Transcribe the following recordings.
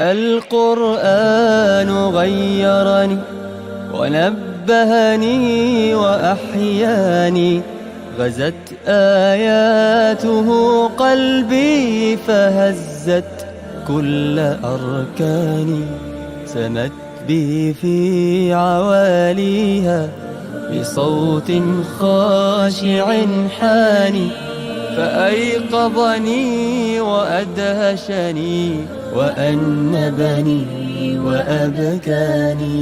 القرآن غيرني ونبهني وأحياني، غزت آياته قلبي فهزت كل أركاني، سمت بي في عواليها بصوت خاشع حاني، فأيقظني وأدهشني وأنبني وأبكاني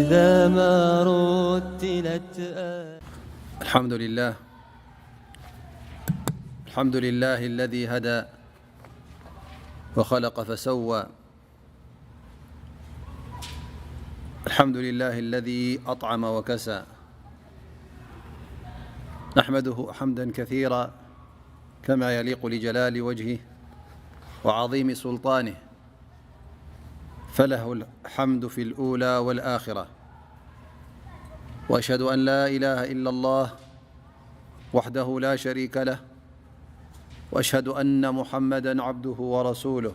إذا ما رتلت آياته. الحمد لله. الحمد لله الذي هدى وخلق فسوى. الحمد لله الذي أطعم وكسى. نحمده حمدا كثيرا كما يليق لجلال وجهه وعظيم سلطانه، فله الحمد في الأولى والآخرة. وأشهد أن لا إله إلا الله وحده لا شريك له، وأشهد أن محمدا عبده ورسوله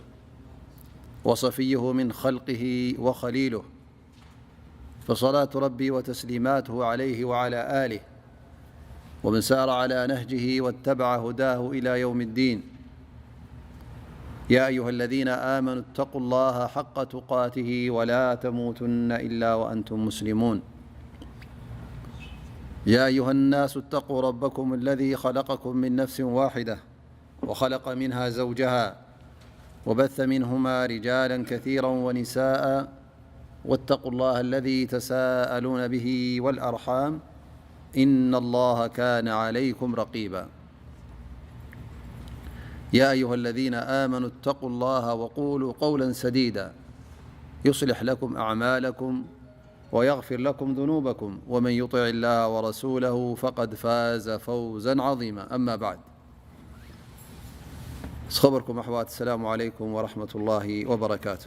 وصفيه من خلقه وخليله، فصلاة ربي وتسليماته عليه وعلى آله ومن سار على نهجه واتبع هداه إلى يوم الدين. يا أيها الذين آمنوا اتقوا الله حق تقاته ولا تموتن إلا وأنتم مسلمون. يا أيها الناس اتقوا ربكم الذي خلقكم من نفس واحدة وخلق منها زوجها وبث منهما رجالا كثيرا ونساء واتقوا الله الذي تساءلون به والأرحام إن الله كان عليكم رقيبا. يا أيها الذين آمنوا اتقوا الله وقولوا قولا سديدا يصلح لكم أعمالكم ويغفر لكم ذنوبكم ومن يطع الله ورسوله فقد فاز فوزا عظيما. أما بعد. ዝኸበርኩም ኣሕዋት፣ ሰላሙ ዓለይኩም ወረሕመቱላሂ ወበረካቱ።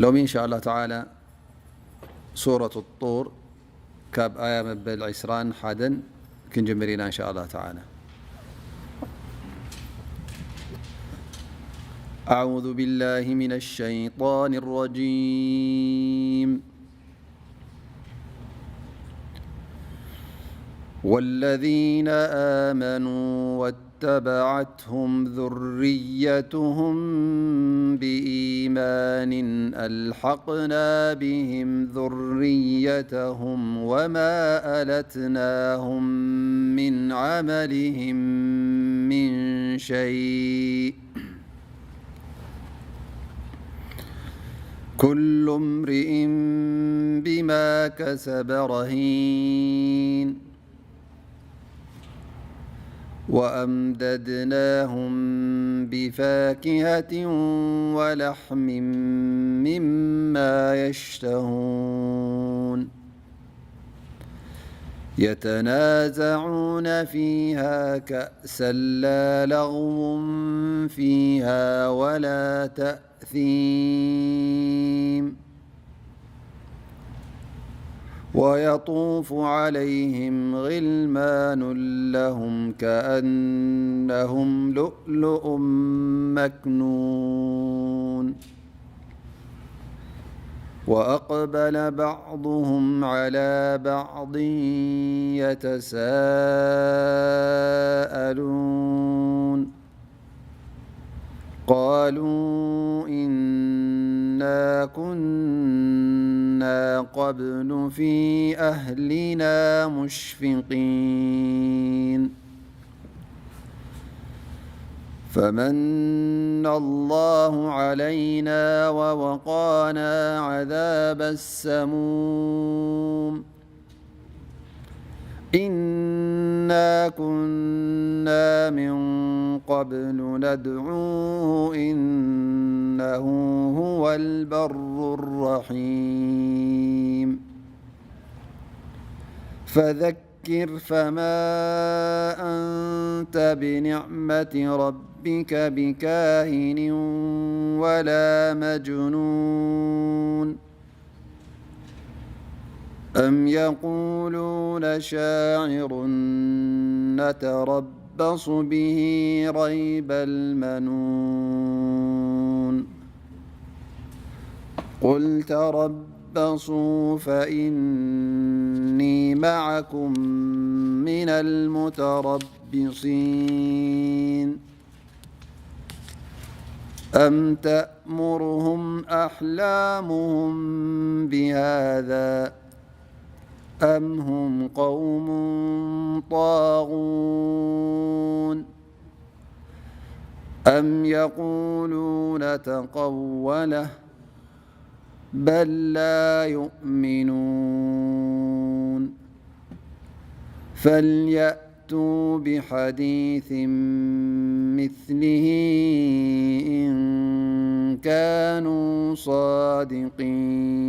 ሎሚ እንሻ ኣላህ ተዓላ ሱረት ጡር ካብ ኣያ መበል ዕስራን ሓደን ክንጅምር ኢና እንሻ ኣላህ ተዓላ። أعوذ بالله من الشيطان الرجيم. والذين آمنوا واتبعتهم ذريتهم بإيمان ألحقنا بهم ذريتهم وما ألتناهم من عملهم من شيء، كل امرئ بما كسب رهين. وأمددناهم بفاكهة ولحم مما يشتهون. يتنازعون فيها كأسا لا لغو فيها ولا تأثيم. ويطوف عليهم غلمان لهم كأنهم لؤلؤ مكنون. وأقبل بعضهم على بعض يتساءلون. قالوا إنا كنا قبل في أهلنا مشفقين. فمن الله علينا ووقانا عذاب السموم. إنا كنا من قبل ندعوه إنه هو البر الرحيم. فذكر فما أنت بنعمة ربك بكاهن ولا مجنون. أم يقولون شاعر نتربص يتربص به ريب المنون. قل تربصوا فإني معكم من المتربصين. أم تأمرهم أحلامهم بهذا أم هم قوم طاغون. أم يقولون تقوله بل لا يؤمنون. فليأتوا بحديث مثله إن كانوا صادقين.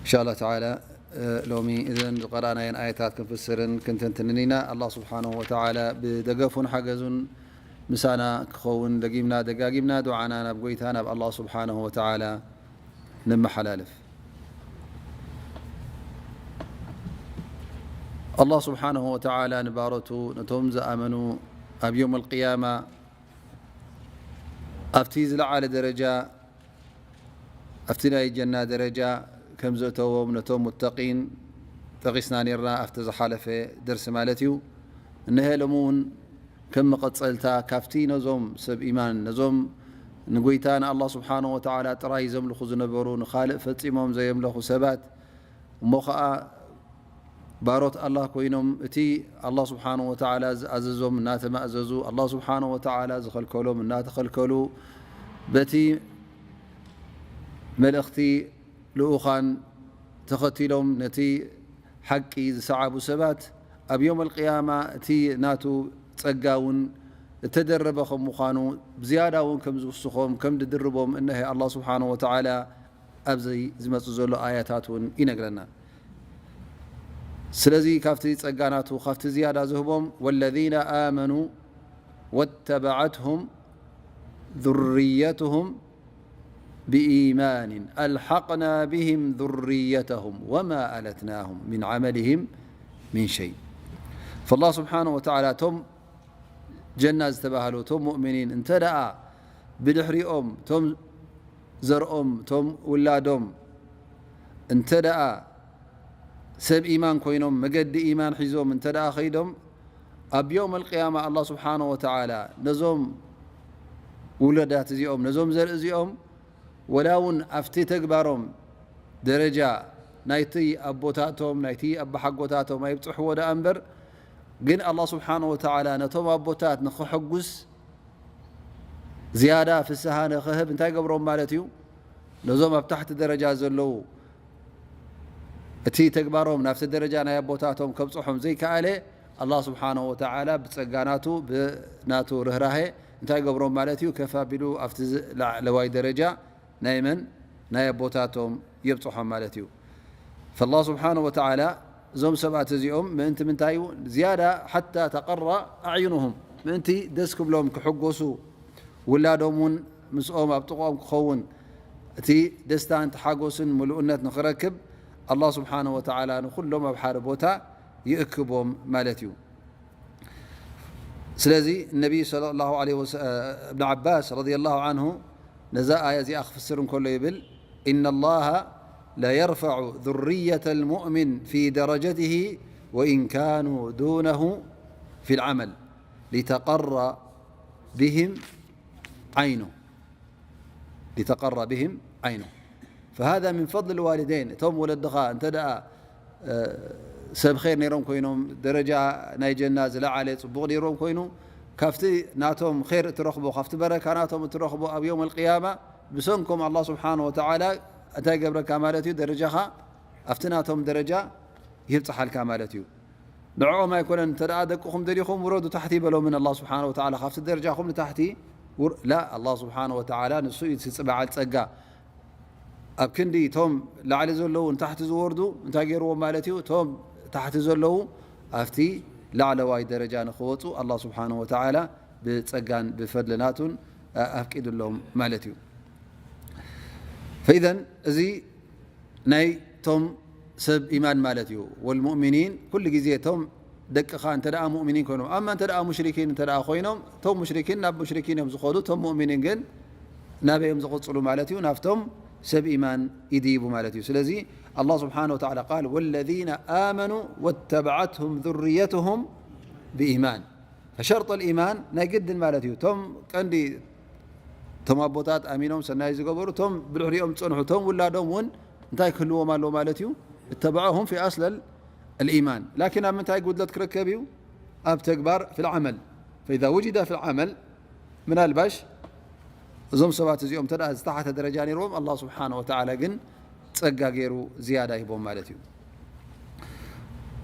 إن شاء الله تعالى ሎሚ እዘን ዝቐራእናየን ኣየታት ክንፍስርን ክንትንትንን ኢና። ኣላህ ስብሓነሁ ወተዓላ ብደገፉን ሓገዙን ምሳና ክኸውን ደጊምና ደጋጊምና ዱዓና ናብ ጎይታ ናብ ኣላህ ስብሓነሁ ወተዓላ ነመሓላልፍ። ኣላህ ስብሓነሁ ወተዓላ ንባሮቱ ነቶም ዝኣመኑ ኣብ የውም ኣልቅያማ ኣብቲ ዝለዓለ ደረጃ ኣብቲ ናይ ጀና ደረጃ ከም ዘእተዎም ነቶም ሙተቂን ጠቒስና ኔርና ኣብቲ ዝሓለፈ ደርሲ ማለት እዩ። እነሀ ሎሚ እውን ከም መቐጸልታ ካብቲ ነዞም ሰብ ኢማን ነዞም ንጎይታ ንኣላህ ስብሓነሁ ወተዓላ ጥራይ ዘምልኹ ዝነበሩ ንኻልእ ፈጺሞም ዘየምለኹ ሰባት እሞ ኸዓ ባሮት ኣላህ ኮይኖም እቲ ኣላህ ስብሓነሁ ወተዓላ ዝኣዘዞም እናተማእዘዙ ኣላህ ስብሓነሁ ወተዓላ ዝኸልከሎም እናተኸልከሉ በቲ መልእኽቲ ልኡኻን ተኸቲሎም ነቲ ሓቂ ዝሰዓቡ ሰባት ኣብ የውም ኣልቅያማ እቲ ናቱ ጸጋ እውን እተደረበ ከም ምዃኑ ብዝያዳ እውን ከም ዝውስኾም ከም ድድርቦም እነሀ ኣላህ ስብሓነሁ ወተዓላ ኣብዚ ዝመጽእ ዘሎ ኣያታት እውን ይነግረና። ስለዚ ካብቲ ጸጋ ናቱ ካብቲ ዝያዳ ዝህቦም ወለዚነ ኣመኑ ወተበዐትሁም ذريتهم ብኢማን ኣልሓቅና ብህም ذريتهم ወማ ኣለትናሁም ምን ዓመልህም ምን ሸይ። ፈላህ ስብሓነ ወተዓላ እቶም ጀና ዝተባህሉ እቶም ሙእሚኒን እንተ ደኣ ብድሕሪኦም እቶም ዘርኦም እቶም ውላዶም እንተ ደኣ ሰብ ኢማን ኮይኖም መገዲ ኢማን ሒዞም እንተ ደኣ ኸይዶም ኣብ የውም ኣልቅያማ ኣላህ ስብሓነ ወተዓላ ነዞም ውለዳት እዚኦም ነዞም ዘርኢ እዚኦም ወላ እውን ኣብቲ ተግባሮም ደረጃ ናይቲ ኣቦታቶም ናይቲ ኣባሓጎታቶም ኣይብፅሕዎ ደኣ እምበር ግን ኣላህ ስብሓነ ወተዓላ ነቶም ኣቦታት ንኽሕጉስ ዝያዳ ፍስሃ ንኽህብ እንታይ ገብሮም ማለት እዩ? ነዞም ኣብ ታሕቲ ደረጃ ዘለዉ እቲ ተግባሮም ናብቲ ደረጃ ናይ ኣቦታቶም ከብፅሖም ዘይከኣለ ኣላህ ስብሓነሁ ወተዓላ ብፀጋ ናቱ ብናቱ ርህራሄ እንታይ ገብሮም ማለት እዩ? ከፍ ኣቢሉ ኣብቲ ላዕለዋይ ደረጃ ናይ መን ናይ ኣቦታቶም የብፅሖም ማለት እዩ። ፈላህ ስብሓነሁ ወተዓላ እዞም ሰባት እዚኦም ምእንቲ ምንታይ እዩ ዝያዳ ሓታ ተቐራ ኣዕዩንሁም ምእንቲ ደስ ክብሎም ክሕጎሱ ውላዶም እውን ምስኦም ኣብ ጥቕኦም ክኸውን እቲ ደስታን ተሓጎስን ምሉእነት ንኽረክብ ኣላህ ስብሓነሁ ወተዓላ ንኩሎም ኣብ ሓደ ቦታ ይእክቦም ማለት እዩ። ስለዚ ነቢይ ሰለላሁ ዐለይሂ ወሰ- እብን ዓባስ ረዲየላሁ ዐንሁ ነዛ ኣያ እዚኣ ክፍስር እንከሎ ይብል إن الله ليرفع ذرية المؤمن في درجته وإن كانوا دونه في العمل لتقر بهم عينه لتقر بهم عينه فهذا من فضل الوالدين እቶም ወለድኻ እንተ ደኣ ሰብ ር ነይሮም ኮይኖም ደረጃ ናይ ጀና ዝለዓለ ፅቡቕ ነይሮም ኮይኑ ካብቲ ናቶም ር እትረኽቦ ካብቲ በረካ ናቶም እትረኽቦ ኣብ የውም ኣልቅያማ ብሰንኮም ኣላ ስብሓን ወተዓላ እንታይ ገብረካ ማለት እዩ ደረጃኻ ኣብቲ ናቶም ደረጃ ይብፅሓልካ ማለት እዩ። ንዕኦም ኣይኮነን እንተ ደኣ ደቅኹም ደሊኹም ውረዱ ታሕቲ ይበሎምን ኣላ ስብሓን ወተዓላ ካብቲ ደረጃኹም ንታሕቲ ላ ኣላ ስብሓን ወተዓላ ንሱ እዩ ዝፅበዓል ፀጋ ኣብ ክንዲ እቶም ላዕሊ ዘለዉ ንታሕቲ ዝወርዱ እንታይ ገይርዎም ማለት እዩ እቶም ታሕቲ ዘለዉ ኣብቲ ላዕለዋይ ደረጃ ንክወፁ ኣላ ስብሓን ወተዓላ ብፀጋን ብፈድልናቱን ኣፍቂድሎም ማለት እዩ። ፈኢዘን እዚ ናይ ቶም ሰብ ኢማን ማለት እዩ። ወልሙእሚኒን ኩሉ ግዜ እቶም ደቅኻ እንተ ደኣ ሙእሚኒን ኮይኖም፣ ኣማ እንተ ደኣ ሙሽሪኪን እንተ ደኣ ኮይኖም፣ እቶም ሙሽሪኪን ናብ ሙሽሪኪን እዮም ዝኸዱ፣ እቶም ሙእሚኒን ግን ናበይ እዮም ዝቕጽሉ ማለት እዩ? ናብቶም ሰብ ኢማን ይድይቡ ማለት እዩ። ስለዚ ኣላህ ስብሓነ ወተዓላ ቃል፣ "ወለዚነ ኣመኑ ወተበዐትሁም ዙርየትሁም ብኢማን።" ፈሸርጠል ኢማን ናይ ግድን ማለት እዩ። እቶም ቀንዲ እቶም ኣቦታት ኣሚኖም ሰናይ ዝገበሩ፣ እቶም ብድሕሪኦም ዝጸንሑ፣ እቶም ውላዶም እውን እንታይ ክህልዎም ኣለዎ ማለት እዩ? እተበዐሁም ፊ ኣስለል ኣልኢማን። ላኪን ኣብ ምንታይ ጉድለት ክርከብ እዩ? ኣብ ተግባር፣ ፊል ዓመል። ፈኢዛ ውጅደ ፊል ዓመል፣ ምናልባሽ እዞም ሰባት እዚኦም እንተ ደኣ ዝተሓተ ደረጃ ነይርዎም፣ ኣላህ ስብሓነ ወተዓላ ግን ጸጋ ገይሩ ዝያዳ ይህቦም ማለት እዩ።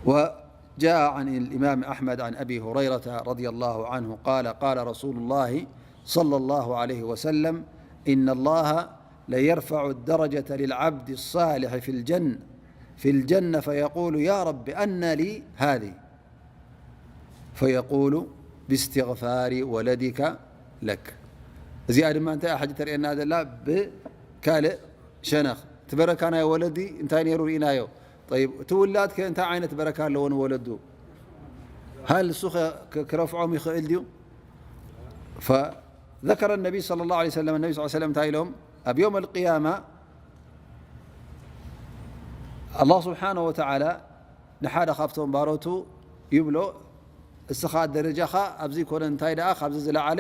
وجاء عن الإمام أحمد عن أبي هريرة رضي الله عنه قال: قال رسول الله صلى الله عليه وسلم: إن الله ليرفع الدرجة للعبد الصالح في الجنة، في الجنة، فيقول: يا رب، أنى لي هذه؟ فيقول: باستغفار ولدك لك. እዚኣ ድማ እንታይ እያ ሕጂ ተርእየና ዘላ? ብካልእ ሸነኽ፣ እቲ በረካ ናይ ወለዲ እንታይ ነይሩ ርኢናዮ። ጠይብ፣ እቲ ውላድ ከ እንታይ ዓይነት በረካ ኣለዎ ንወለዱ? ሃል እሱ ከ-፣ ከ-፣ ክረፍዖም ይኽእል ድዩ? فذكر النبي صلى الله عليه وسلم، النبي صلى الله عليه وسلم እንታይ ኢሎም? ኣብ يوم القيامة ኣላህ ስብሓነ ወተዓላ ንሓደ ካብቶም ባሮቱ ይብሎ፣ "እስኻ ደረጃኻ ኣብዚ ኮነ፣ እንታይ ደኣ ካብዚ ዝለዓለ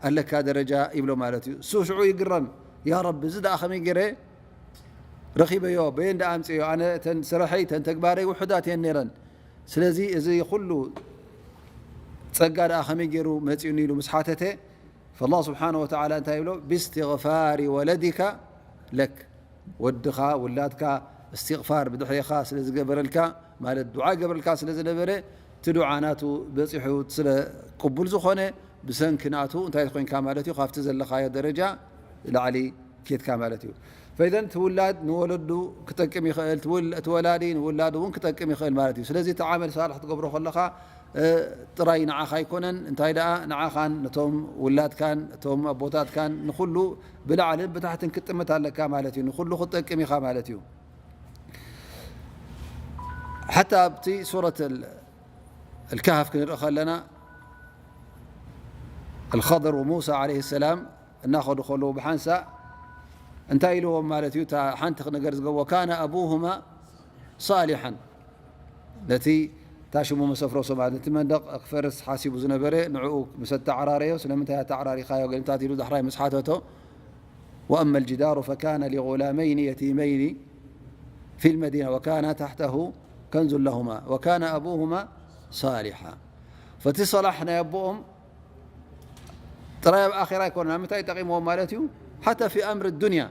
ኣለካ ደረጃ" ይብሎ ማለት እዩ። እሱ ሽዑ ይግረም፣ "ያ ረቢ፣ እዚ ደኣ ከመይ ገይረ ረኺበዮ? በየን ደኣ ኣምፅዮ? ኣነ እተን ስረሐይ፣ እተን ተግባረይ ውሑዳት እየን ነይረን። ስለዚ እዚ ኩሉ ጸጋ ደኣ ከመይ ገይሩ መፂኡኒ?" ኢሉ ምስ ሓተተ፣ ፈላህ ስብሓነ ወተዓላ እንታይ ይብሎ? "ብስትግፋሪ ወለዲካ ለክ።" ወድኻ፣ ውላድካ እስትቕፋር ብድሕሬኻ ስለ ዝገበረልካ፣ ማለት ዱዓ ይገብረልካ ስለ ዝነበረ፣ እቲ ዱዓ ናቱ በፂሑ ስለ ቅቡል ዝኾነ፣ ብሰንኪ ናቱ እንታይ ኮይንካ ማለት እዩ? ካብቲ ዘለኻዮ ደረጃ ላዕሊ ኬድካ ማለት እዩ። ፈኢዘን እቲ ውላድ ንወለዱ ክጠቅም ይኽእል፣ እቲ ውል-፣ እቲ ወላዲ ንውላዱ እውን ክጠቅም ይኽእል ማለት እዩ። ስለዚ እቲ ዓመል ሳልሕ ክትገብሮ ከለኻ፣ እ፣ ጥራይ ንዓኻ ኣይኮነን፣ እንታይ ደኣ ንዓኻን ነቶም ውላድካን እቶም ኣቦታትካን ንኹሉ ብላዕልን ብታሕትን ክትጥምት ኣለካ ማለት እዩ። ንኹሉ ክትጠቅም ኢኻ ማለት እዩ። ሓታ ኣብቲ ሱረት ال-፣ الكهف ክንርኢ ከለና፣ الخضر وموسى عليه السلام እናኸዱ ከለዉ ብሓንሳእ እንታይ ኢልዎም ማለት እዩ? እታ ሓንቲ ነገር ዝገ-፣ "وكان أبوهما صالحا"፣ ነቲ እታ ሽሙ መሰፍሮ ሰማያት፣ ነቲ መንደቕ ክፈርስ ሓሲቡ ዝነበረ ንዕኡ ምስ ኣተዓራረዮ፣ "ስለምንታይ ኣተዓራሪኻዮ?" ገለታት ኢሉ ዳሕራይ ምስ ሓተቶ፣ "وأما الجدار فكان لغلامين يتيمين في المدينة وكان تحته كنز لهما وكان أبوهما صالحا." ፈቲ ሰላሕ ናይ ኣቦኦም ጥራይ ኣብ ኣኼራ ኣይኮነን፣ ኣብ ምንታይ ጠቒምዎም ማለት እዩ? ሓታ ፊ ኣምር ዱንያ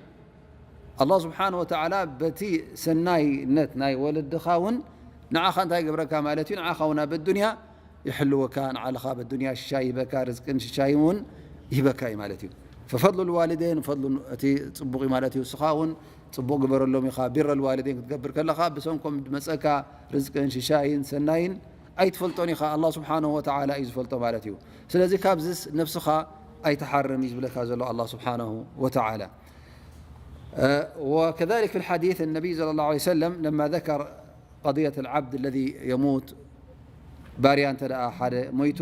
ኣላህ ስብሓን ወተዓላ በቲ ሰናይነት ናይ ወለድኻ እውን ንዓኻ እንታይ ይገብረካ ማለት እዩ? ንዓኻ እውን ኣብ ኣዱንያ ይሕልወካ፣ ንዓኻ ኣብ ኣዱንያ ሽሻይ ይህበካ፣ ርዝቅን ሽሻይን እውን ይህበካ እዩ ማለት እዩ። ፈፈድሉ ልዋሊደይን ፈድሉ እቲ ጽቡቕ እዩ ማለት እዩ። እስኻ እውን ጽቡቕ ግበረሎም ኢኻ። ቢረ ልዋሊደይን ክትገብር ከለኻ ብሰንኮም ዝመጸካ ርዝቅን ሽሻይን ሰናይን ኣይትፈልጦን ኢኻ፣ ኣላህ ስብሓንሁ ወተዓላ እዩ ዝፈልጦ ማለት እዩ። ስለዚ ካብዚስ ነብስኻ ኣይትሓርም እዩ ዝብለካ ዘሎ ኣላህ ስብሓንሁ ወተዓላ። أه، وكذلك في الحديث النبي صلى الله عليه وسلم لما ذكر قضية العبد الذي يموت، ባርያ እንተ ደኣ ሓደ ሞይቱ፣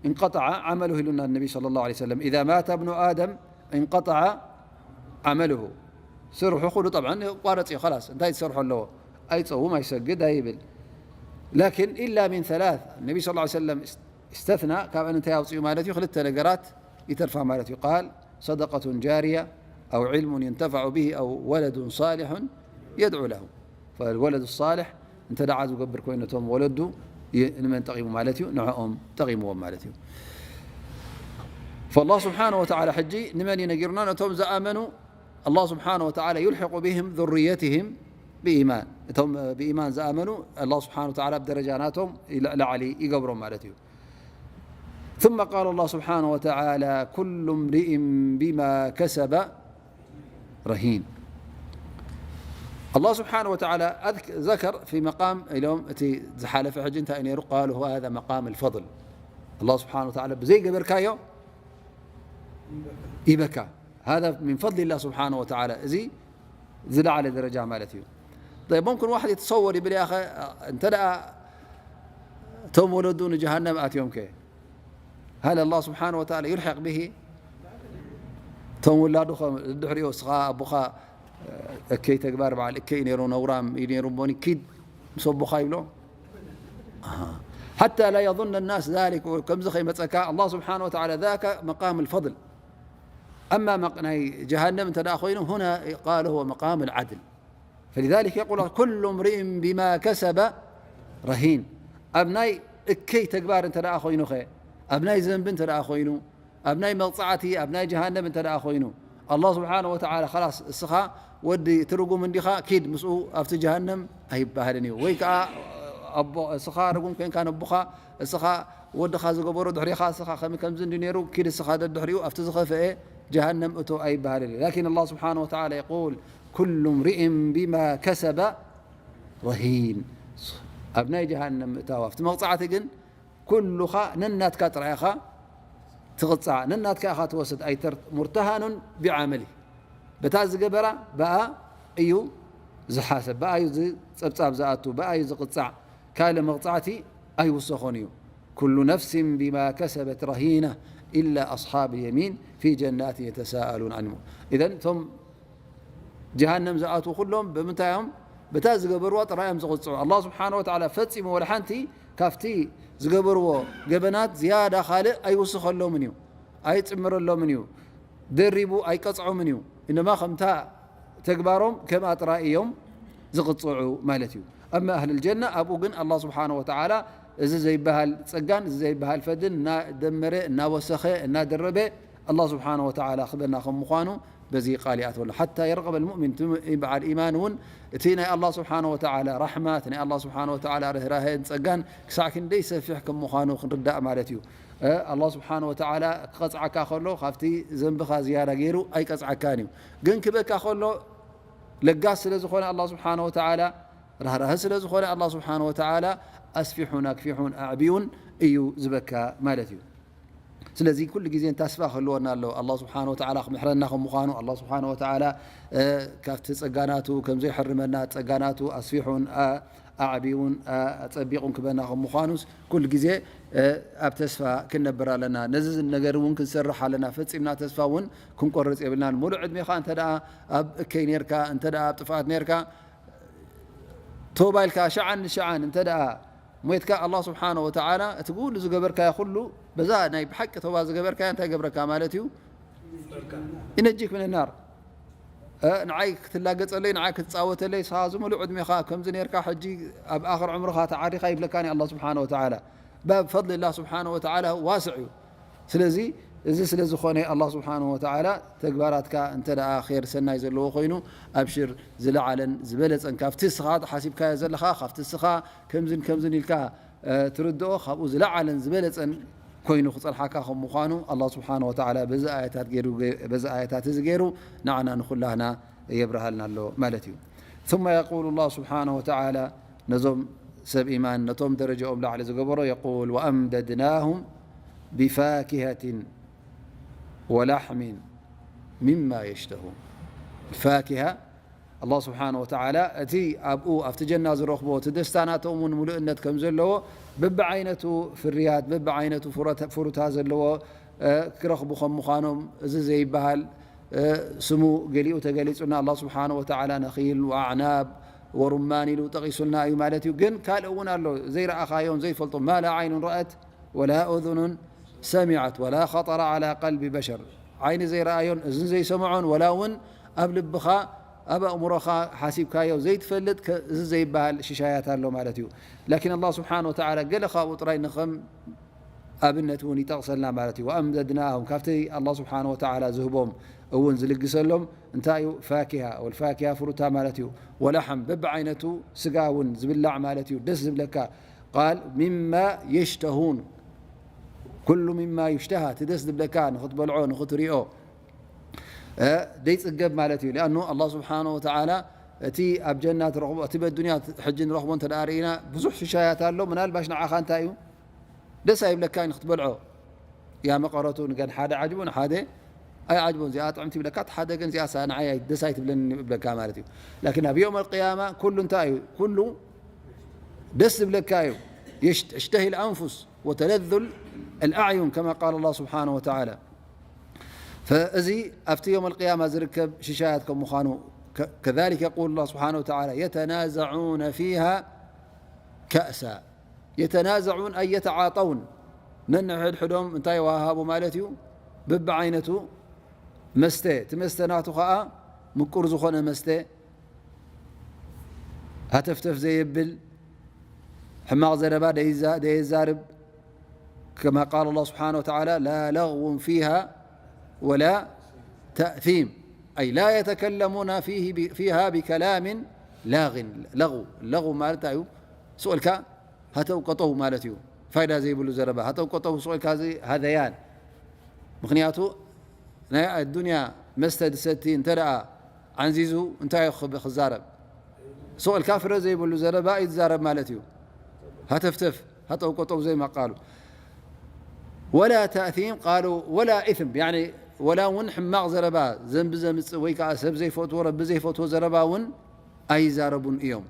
انقطع عمله ኢሉና ነቢ صلى الله عليه وسلم، إذا مات ابن آدم انقطع عمله። ስርሑ ኩሉ ጠብዓን የቋረጽ እዩ። ኸላስ እንታይ ትሰርሖ ኣለዎ? ኣይጸውም፣ ኣይሰግድ፣ ኣይብል። ላኪን إلا من ثلاث፣ ነቢ صلى الله عليه وسلم استثنى፣ ካብአን እንታይ ኣውፅኡ ማለት እዩ? ክልተ ነገራት ይተርፋ ማለት እዩ። قال: صدقة جارية أو علم ينتفع به أو ولد صالح يدعو له. فالولد الصالح እንተ ደዓ ዝገብር ኮይኑ ነቶም ወለዱ ይ-፣ ንመን ጠቒሙ ማለት እዩ? ንዕኦም ጠቒምዎም ማለት እዩ። فالله سبحانه وتعالى ሕጂ ንመን እዩ ነጊሩና? ነቶም ዝኣመኑ ኣላህ ስብሓነ ወተዓላ يلحق بهم ذريتهم بإيمان። እቶም ብኢማን ዝኣመኑ ኣላህ ስብሓነ ወተዓላ ብደረጃ ናቶም ይል-፣ ላዕሊ ይገብሮም ማለት እዩ። ثم قال الله سبحانه وتعالى: كل امرئ بما كسب رهين. الله سبحانه وتعالى أذك-، ذكر في مقام، ኢሎም እቲ ዝሓለፈ ሕጂ እንታይ እዩ ነይሩ? قالوا هذا مقام الفضل. ኣላህ ስብሓነ ወተዓላ ብዘይገበርካዮ ይበካ። هذا من فضل الله سبحانه وتعالى። እዚ ዝለዓለ ደረጃ ማለት እዩ። طيب، ممكن واحد يتصور يبل يا أخي، أنت لا توم ولدون جهنم آتيوم كي. هل الله سبحانه وتعالى يلحق به؟ توم ولاده خ-، الدحريو سخا أبوخا، أكي تكبار بعد أكي نيرو نورام ينيرو بوني كيد مصبوخا يبلو. آه. حتى لا يظن الناس ذلك، كم زخي متسكا الله سبحانه وتعالى ذاك مقام الفضل. أما مق-، ناي جهنم أنت لا أخوينه، هنا قال هو مقام العدل. فلذلك يقول: كل امرئ بما كسب رهين. ኣብ ናይ እከይ ተግባር እንተ ደኣ ኮይኑኸ፣ ኣብ ናይ ዘንቢ እንተ ደኣ ኮይኑ፣ ኣብ ናይ መቕጻዕቲ፣ ኣብ ናይ ጀሃነም እንተ ደኣ ኮይኑ፣ ኣላህ ስብሓነ ወተዓላ፣ "ኸላስ፣ እስኻ ወዲ እቲ ርጉም እንዲኻ፣ ኪድ ምስኡ ኣብቲ ጀሃነም" ኣይበሃልን እዩ። ወይ ከኣ ኣቦ፣ እስኻ ርጉም ኮይንካ ነቦኻ፣ እስኻ ወድኻ ዝገበሮ ድሕሪኻ፣ እስኻ ከም-፣ ከምዚ እንዲ ነይሩ፣ ኪድ እስኻ ደድሕሪኡ ኣብቲ ዝኸፍአ ጀሃነም እቶ ኣይበሃልን እዩ። ላኪን ኣላህ ስብሓነ ወተዓላ የቁል፣ "ኩሉ እምሪእን ቢማ ከሰበ ረሂን።" ኣብ ናይ ጀሃነም ምእታው፣ ኣብቲ መቕጻዕቲ ግን ኩሉኻ ነናትካ ጥራይ ኢኻ ትቕጻዕ፣ ነናትካ ኢኻ ትወስድ። ኣይተር-፣ ሙርተሃኑን ቢዓመሊ፣ በታ ዝገበራ ብኣ እዩ ዝሓሰብ፣ ብኣ እዩ ዝጸብጻብ ዝኣቱ፣ ብኣ እዩ ዝቕጻዕ። ካልእ መቕጻዕቲ ኣይውሰኾን እዩ። ኩሉ ነፍሲን ቢማ ከሰበት ረሂና ኢላ ኣስሓብ ልየሚን ፊ ጀናትን የተሳኣሉን። ኢዘን እቶም ጀሃነም ዝኣትዉ ኩሎም ብምንታይ እዮም? በታ ዝገበርዋ ጥራይ እዮም ዝቕጽዑ። ኣላህ ስብሓነ ወተዓላ ፈጺሙ ወላ ሓንቲ ካብቲ ዝገበርዎ ገበናት ዝያዳ ካልእ ኣይውስኸሎምን እዩ፣ ኣይጽምረሎምን እዩ፣ ደሪቡ ኣይቀጽዖምን እዩ። እነማ ከምታ ተግባሮም ከምኣ ጥራይ እዮም ዝቕጽዑ ማለት እዩ። ኣማ ኣህል ጀና ኣብኡ ግን ኣላህ ስብሓነ ወተዓላ እዚ ዘይበሃል ጸጋን እዚ ዘይበሃል ፈድልን እናደመረ፣ እናወሰኸ፣ እናደረበ ኣላህ ስብሓነ ወተዓላ ክበና ከም ምዃኑ በዚ ቃል ይኣትወሉ። ሓታ የርቀበ ልሙእሚን፣ እቲ በዓል ኢማን እውን እቲ ናይ ኣላህ ስብሓነ ወተዓላ ራሕማ፣ እቲ ናይ ኣላህ ስብሓነ ወተዓላ ርህራሄን ጸጋን ክሳዕ ክንደይ ሰፊሕ ከም ምዃኑ ክንርዳእ ማለት እዩ። እ፣ ኣላህ ስብሓነ ወተዓላ ክቐጽዓካ ከሎ ካብቲ ዘንብኻ ዝያዳ ገይሩ ኣይቀጽዓካን እዩ። ግን ክበካ ከሎ ለጋስ ስለ ዝኾነ ኣላህ ስብሓነ ወተዓላ፣ ራህራህ ስለ ዝኾነ ኣላህ ስብሓነ ወተዓላ ኣስፊሑን ኣክፊሑን ኣዕብዩን እዩ ዝበካ ማለት እዩ። ስለዚ ኩሉ ግዜ ተስፋ ክህልወና ኣለዎ። ኣላህ ስብሓነ ወተዓላ ክምሕረና ከም ምዃኑ፣ ኣላህ ስብሓነ ወተዓላ፣ እ፣ ካብቲ ጸጋናቱ ከም ዘይሕርመና፣ ጸጋናቱ ኣስፊሑን፣ ኣ-፣ ኣዕብዩን፣ ኣ-፣ ኣጸቢቑን ክበና ከም ምዃኑስ ኩሉ ግዜ፣ እ፣ ኣብ ተስፋ ክንነብር ኣለና። ነዚ ነገር እውን ክንሰርሕ ኣለና። ፈጺምና ተስፋ እውን ክንቆርጽ የብልናን። ሙሉእ ዕድሜኻ እንተ ደኣ ኣብ እከይ ኔርካ፣ እንተ ደኣ ኣብ ጥፍኣት ኔርካ፣ ቶባ ኢልካ ሸዓን ንሸዓን እንተ ደኣ ሞይትካ፣ ኣላህ ስብሓነ ወተዓላ እቲ ኩሉ ዝገበርካዮ ኩሉ፣ በዛ ናይ ብሓቂ ቶባ ዝገበርካዮ እንታይ ገብረካ ማለት እዩ? ይነጂክ ምን ናር። እ፣ ንዓይ ክትላገጸለይ፣ ንዓይ ክትጻወተለይ፣ ንስኻ እዚ ሙሉእ ዕድሜኻ ከምዚ ኔርካ፣ ሕጂ ኣብ ኣኽር ዕምርኻ ተዓሪኻ ይብለካን እዩ ኣላህ ስብሓነ ወተዓላ። ባብ ፈድሊ ኣላህ ስብሓነ ወተዓላ ዋስዕ እዩ። ስለዚ፣ እዚ ስለ ዝኾነ፣ ኣላህ ስብሓነሁ ወተዓላ፣ ተግባራትካ እንተ ደኣ ኼር ሰናይ ዘለዎ ኮይኑ፣ ኣብሽር፣ ዝለዓለን ዝበለጸን ካብቲ እስኻ ሓሲብካዮ ዘለኻ፣ ካብቲ እስኻ ከምዝን ከምዝን ኢልካ፣ እ፣ ትርድኦ፣ ካብኡ ዝለዓለን ዝበለጸን ኮይኑ ክጸንሓካ ከም ምዃኑ፣ ኣላህ ስብሓነሁ ወተዓላ በዚ ኣያታት ገይሩ፣ በዚ ኣያታት እዚ ገይሩ ንዓና ንኹላህና የብርሃልና ኣሎ ማለት እዩ። ثم يقول الله سبحانه وتعالى، ነዞም ሰብ ኢማን፣ ነቶም ደረጃኦም ላዕሊ ዝገበሮ፣ يقول: وأمددناهم بفاكهة ولحم مما يشتهون. ፋኪሃ፣ ኣላህ ስብሓነ ወተዓላ እቲ ኣብኡ፣ ኣብቲ ጀና ዝረኽቦ እቲ ደስታ ናቶም እውን ምሉእነት ከም ዘለዎ፣ በብዓይነቱ ፍርያት፣ በብዓይነቱ ፍረተ-፣ ፍሩታ ዘለዎ፣ እ፣ ክረኽቡ ከም ምዃኖም፣ እዚ ዘይበሃል፣ እ፣ ስሙ ገሊኡ ተገሊጹና፣ ኣላህ ስብሓነ ወተዓላ ነኺል ወኣዕናብ ወሩማን ኢሉ ጠቒሱልና እዩ ማለት እዩ። ግን ካልእ እውን ኣሎ፣ ዘይረኣኻዮን ዘይፈልጦ፣ ما لا عين رأت ولا أذن سمعت ولا خطر على قلب بشر። ዓይኒ ዘይረኣዮን እዝኒ ዘይሰምዖን፣ ወላ እውን ኣብ ልብኻ፣ ኣብ ኣእምሮኻ ሓሲብካዮ ዘይትፈልጥ፣ ከ-፣ እዚ ዘይበሃል ሽሻያት ኣሎ ማለት እዩ። ላኪን ኣላህ ስብሓነ ወተዓላ ገለ ካብኡ ጥራይ ንኸም ኣብነት እውን ይጠቕሰልና ማለት እዩ። وأمددناهم، ካብቲ ኣላህ ስብሓነ ወተዓላ ዝህቦም እውን ዝልግሰሎም እንታይ እዩ? ፋኪሃ፣ ወልፋኪሃ ፍሩታ ማለት እዩ። ወላሕም፣ በብዓይነቱ ስጋ እውን ዝብላዕ ማለት እዩ። ደስ ዝብለካ ቃል ሚማ የሽተሁን፣ ኩሉ ሚማ ዩሽተሃ፣ እቲ ደስ ዝብለካ ንኽትበልዖ፣ ንኽትሪኦ፣ እ፣ ደይጽገብ ማለት እዩ። ሊኣኑ ኣላህ ስብሓነ ወተዓላ እቲ ኣብ ጀና ትረኽቦ፣ እቲ በዱንያ ሕጂ ንረኽቦ እንተ ደኣ ርኢና፣ ብዙሕ ሽሻያት ኣሎ። ምናልባሽ ንዓኻ እንታይ እዩ? ደስ ኣይብለካን ክትበልዖ። ያ መቐረቱ ንገን ሓደ ዓጅቡ ንሓደ ኣይዓጅቦን። እዚኣ ጥዕምቲ ይብለካ፣ እቲ ሓደ ግን እዚኣ ሳ-፣ ንዓይ ኣይ-፣ ደስ ኣይትብለኒ ይብለካ ማለት እዩ። ላኪን ኣብ የውም ኣልቅያማ ኩሉ እንታይ እዩ? ኩሉ ደስ ዝብለካ እዩ። የሽት-፣ እሽተሂ ልኣንፉስ ወተለዙል ኣልኣዕዩን ከማ ቃል ኣላህ ስብሓነሁ ወተዓላ። ፈእዚ ኣብቲ የውም ኣልቅያማ ዝርከብ ሽሻያት ከም ምዃኑ፣ ከ-፣ ከዛሊክ የቁል ኣላህ ስብሓነሁ ወተዓላ፣ የተናዘዑነ ፊሃ ከእሳ። የተናዘዑን ኣይ የተዓጠውን፣ ነንሕድሕዶም እንታይ ይወሃሃቡ ማለት እዩ? በብዓይነቱ መስተ። እቲ መስተ ናቱ ኸዓ ምቁር ዝኾነ መስተ፣ ሃተፍተፍ ዘየብል፣ ሕማቕ ዘረባ ደይዛ-፣ ደየዛርብ። ከማ ቃል ኣላህ ስብሓነሁ ወተዓላ፣ ላ ለግውን ፊሃ ወላ ተእሲም። ኣይ ላ የተከለሙና ፊህ ቢ-፣ ፊሃ ቢከላምን ላግን። ለግው፣ ለግው ማለት እንታይ እዩ? ስቕ ኢልካ ሃተው ቀጠው ማለት እዩ። ፋይዳ ዘይብሉ ዘረባ፣ ሃተው ቀጠው፣ ስቕ ኢልካ እዚ ሃዘያን። ምኽንያቱ ናይ ኣዱንያ መስተ ዝሰቲ እንተ ደኣ ዓንዚዙ እንታይ እዩ ክብ-፣ ክዛረብ? ስቕ ኢልካ ፍረ ዘይብሉ ዘረባ እዩ ዝዛረብ ማለት እዩ። ሃተፍተፍ፣ ሃጠው ቀጠው ዘይማቃሉ። ወላ ተእሲም ቃሉ ወላ ኢስም፣ ያኒ ወላ እውን ሕማቕ ዘረባ፣ ዘንቢ ዘምጽእ ወይ ከዓ ሰብ ዘይፈትዎ፣ ረቢ ዘይፈትዎ ዘረባ እውን ኣይዛረቡን እዮም።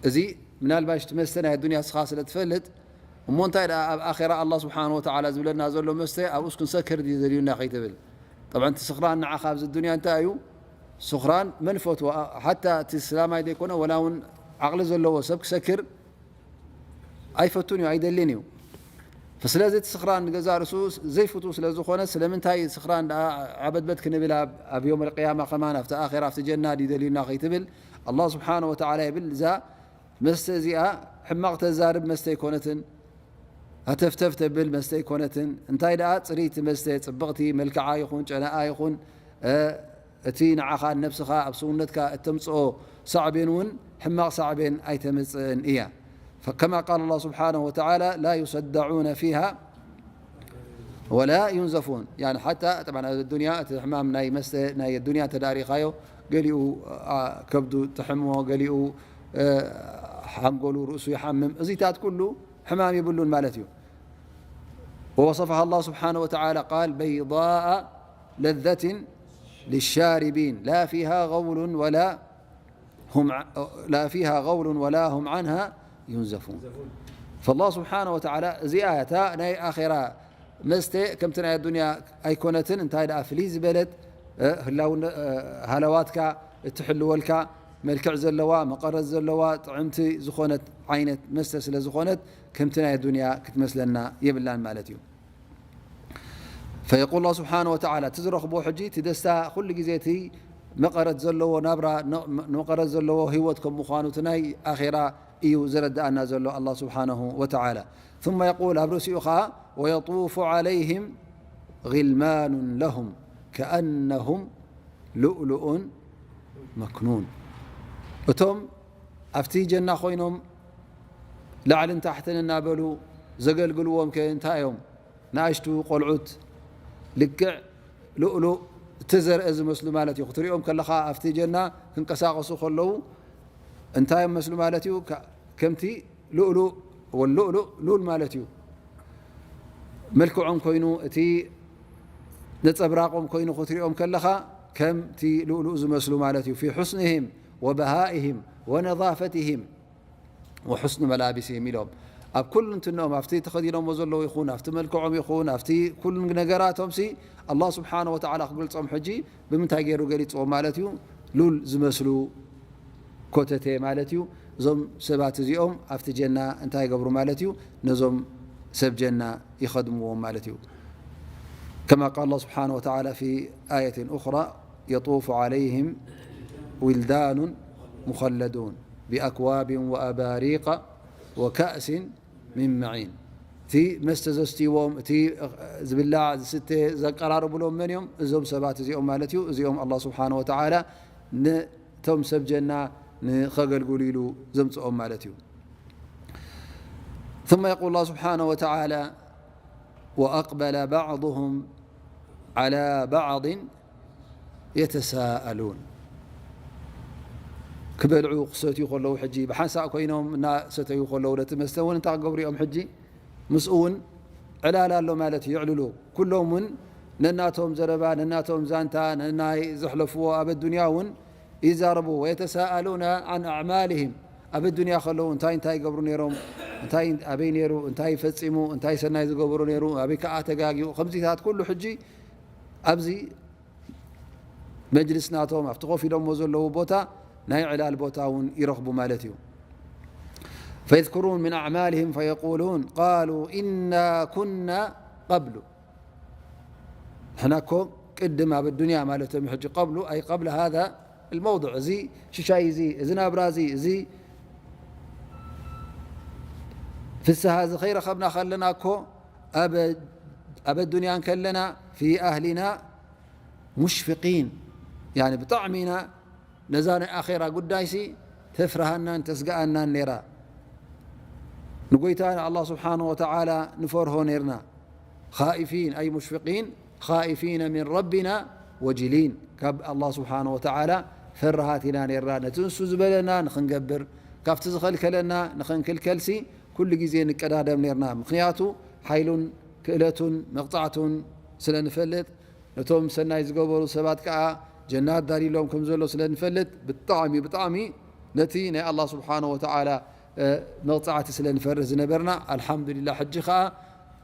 እዚ ምናልባሽ እቲ መስተ ናይ ኣዱንያ እስኻ ስለ ትፈልጥ፣ እሞ እንታይ ደኣ ኣብ ኣኼራ ኣላህ ስብሓነሁ ወተዓላ ዝብለና ዘሎ መስተ ኣብኡስ ክንሰክር ድዩ ዘድልዩና ከይትብል። ጠብዓ እቲ ስኽራን ንዓኻ ኣብዚ ዱንያ እንታይ እዩ? ስኽራን መን ፈትዎ? ሓታ እቲ እስላማይ ዘይኮነ ወላ እውን ዓቕሊ ዘለዎ ሰብ ክሰክር ኣይፈቱን እዩ፣ ኣይደልን እዩ። ስለዚ እቲ ስኽራን ንገዛእ ርእሱ ዘይፍቱ ስለ ዝኾነ፣ ስለምንታይ ስኽራን ደኣ ዓበድበድ ክንብል ኣብ፣ ኣብ የውም ኣልቅያማ ከማን ኣብቲ ኣኼራ ኣብቲ ጀና ድዩ ደልዩና ከይትብል፣ ኣላህ ስብሓነሁ ወተዓላ ይብል፣ እዛ መስተ እዚኣ ሕማቕ ተዛርብ መስተ ኣይኮነትን፣ ሃተፍተፍ ተብል መስተ ኣይኮነትን። እንታይ ደኣ ጽርይቲ መስተ፣ ጽብቕቲ መልክዓ ይኹን ጨናኣ ይኹን፣ እ፣ እቲ ንዓኻ ነብስኻ ኣብ ሰውነትካ እተምጽኦ ሳዕቤን እውን ሕማቕ ሳዕቤን ኣይተምጽእን እያ። ከማ ቃል ኣላህ ስብሓነሁ ወተዓላ፣ ላ ዩሰደዑነ ፊሃ ወላ ዩንዘፉን። ያኒ ሓታ ጠብዓን ኣብ ዱንያ እቲ ሕማም ናይ መስተ ናይ ዱንያ እንተ ደኣ ሪእኻዮ፣ ገሊኡ፣ ኣ፣ ከብዱ ትሕምዎ፣ ገሊኡ፣ እ፣ ሓንጎሉ ርእሱ ይሓምም። እዚታት ኩሉ ሕማም የብሉን ማለት እዩ። ووصفها الله سبحانه وتعالى قال بيضاء لذة للشاربين لا فيها غول ولا هم ع-، لا فيها غول ولا هم عنها ينزفون. فالله سبحانه وتعالى እዚኣ እታ ናይ ኣኼራ መስተ ከምቲ ናይ ኣዱንያ ኣይኮነትን፣ እንታይ ደኣ ፍልይ ዝበለት፣ እ፣ ህላውነ-፣ እ፣ ሃለዋትካ እትሕልወልካ፣ መልክዕ ዘለዋ፣ መቐረት ዘለዋ፣ ጥዕምቲ ዝኾነት ዓይነት መስተ ስለ ዝኾነት፣ ከምቲ ናይ ኣዱንያ ክትመስለና የብላን ማለት እዩ። ፈየቁል ኣላህ ስብሓነ ወተዓላ፣ እቲ ዝረኽቦ ሕጂ፣ እቲ ደስታ ኩሉ ግዜ እቲ መቐረት ዘለዎ ናብራ፣ ን-፣ መቐረት ዘለዎ ህይወት ከም ምዃኑ፣ እቲ ናይ ኣኼራ እዩ ዘረድኣና ዘሎ ኣላህ ስብሓነሁ ወተዓላ። ثم የቁል፣ ኣብ ርእሲኡ ኸዓ፣ ወየጡፉ ዓለይህም ግልማኑን ለሁም ከኣነሁም ሉእሉኡን መክኑን። እቶም ኣብቲ ጀና ኮይኖም ላዕልን ታሕትን እናበሉ ዘገልግልዎም ከ እንታይ እዮም? ንኣሽቱ ቆልዑት ልክዕ ሉእሉእ እቲ ዘርአ ዝመስሉ ማለት እዩ። ክትሪኦም ከለኻ ኣብቲ ጀና ክንቀሳቐሱ ከለዉ እንታይ እዮም መስሉ ማለት እዩ? ከ-፣ ከምቲ ሉእሉእ፣ ወሉእሉእ ሉል ማለት እዩ። መልክዖም ኮይኑ፣ እቲ ነጸብራቖም ኮይኑ ክትሪኦም ከለኻ ከምቲ ሉእሉእ ዝመስሉ ማለት እዩ። ፊ ሑስንህም ወበሃኢህም ወነዛፈትህም ወሑስኒ መላቢሲሂም ኢሎም። ኣብ ኩሉ እንትንኦም፣ ኣብቲ ተኸዲኖሞ ዘለዉ ይኹን፣ ኣብቲ መልክዖም ይኹን፣ ኣብቲ ኩሉ ነገራቶምሲ፣ ኣላህ ስብሓነ ወተዓላ ክገልጾም ሕጂ ብምንታይ ገይሩ ገሊጽዎም ማለት እዩ? ሉል ዝመስሉ ኮተቴ ማለት እዩ። እዞም ሰባት እዚኦም ኣብቲ ጀና እንታይ ይገብሩ ማለት እዩ? ነዞም ሰብ ጀና ይኸድምዎም ማለት እዩ። ከማ ቃል ኣላህ ስብሓነ ወተዓላ ፊ ኣየትን ኡኽራ፣ የጡፉ ዓለይህም ዊልዳኑን ሙኸለዱን ቢኣክዋብን ወኣባሪቀ ወካእሲን ሚን መዒን። እቲ መስተ ዘስትይዎም፣ እቲ ዝብላዕ ዝስተ ዘቀራርብሎም መን እዮም? እዞም ሰባት እዚኦም ማለት እዩ። እዚኦም ኣላህ ስብሓነ ወተዓላ ነቶም ሰብ ጀና ንኸገልግሉ ኢሉ ዘምጽኦም ማለት እዩ። ثم يقول الله سبحانه وتعالى وأقبل بعضهم على بعض يتساءلون. ክበልዑ ክሰትዩ ከለዉ፣ ሕጂ ብሓንሳእ ኮይኖም እናሰተዩ ከለዉ፣ ነቲ መስተ እውን እንታይ ክገብሩ እዮም? ሕጂ ምስኡ እውን ዕላል ኣሎ ማለት እዩ። የዕልሉ። ኩሎም እውን ነናቶም ዘረባ፣ ነናቶም ዛንታ፣ ነናይ ዘሕለፍዎ ኣብ ኣዱንያ እውን ይዛረቡ። ويتساءلون عن أعمالهم، ኣብ ኣዱንያ ከለዉ እንታይ እንታይ ይገብሩ ነይሮም፣ እንታይ ኣበይ ነይሩ፣ እንታይ ፈጺሙ፣ እንታይ ሰናይ ዝገበሩ ነይሩ፣ ኣበይ ከኣ ተጋጊኡ፣ ከምዚታት ኩሉ ሕጂ ኣብዚ መጅልስ ናቶም ኣብቲ ኮፍ ኢሎሞ ዘለዉ ቦታ ናይ ዕላል ቦታ እውን ይረኽቡ ማለት እዩ። فيذكرون من أعمالهم فيقولون قالوا إنا كنا قبل ንሕና እኮ ቅድም ኣብ ኣዱንያ ማለቶም እዩ። ሕጂ ቀብሉ ኣይ ቀብለ ሃذا الموضع፣ እዚ ሽሻይ እዚ፣ እዚ ናብራ እዚ፣ እዚ ፍስሃ እዚ ከይረኸብና ከለና እኮ ኣብ ኣዱንያ እንከለና في أهلنا مشفقين، ያኒ ብጣዕሚ ኢና ነዛ ናይ ኣኼራ ጉዳይሲ ተፍርሃናን ተስግኣናን ነይራ። ንጎይታ ንኣላህ ስብሓንሁ ወተዓላ ንፈርሆ ነይርና። خائفين أي مشفقين خائفين من ربنا وجلين، ካብ ኣላህ ስብሓንሁ ወተዓላ ፈራሃት ኢና ነይርና። ነቲ ንሱ ዝበለና ንኽንገብር፣ ካብቲ ዝኸልከለና ንኽንክልከልሲ ኩሉ ግዜ ንቀዳደም ነይርና። ምኽንያቱ ሓይሉን ክእለቱን መቕጻዕቱን ስለ ንፈልጥ፣ ነቶም ሰናይ ዝገበሩ ሰባት ከኣ ጀናት ዳልዩሎም ከም ዘሎ ስለ ንፈልጥ፣ ብጣዕሚ፣ ብጣዕሚ ነቲ ናይ ኣላህ ስብሓንሁ ወተዓላ፣ እ፣ መቕጻዕቲ ስለ ንፈርህ ዝነበርና፣ ኣልሓምዱሊላህ፣ ሕጂ ከኣ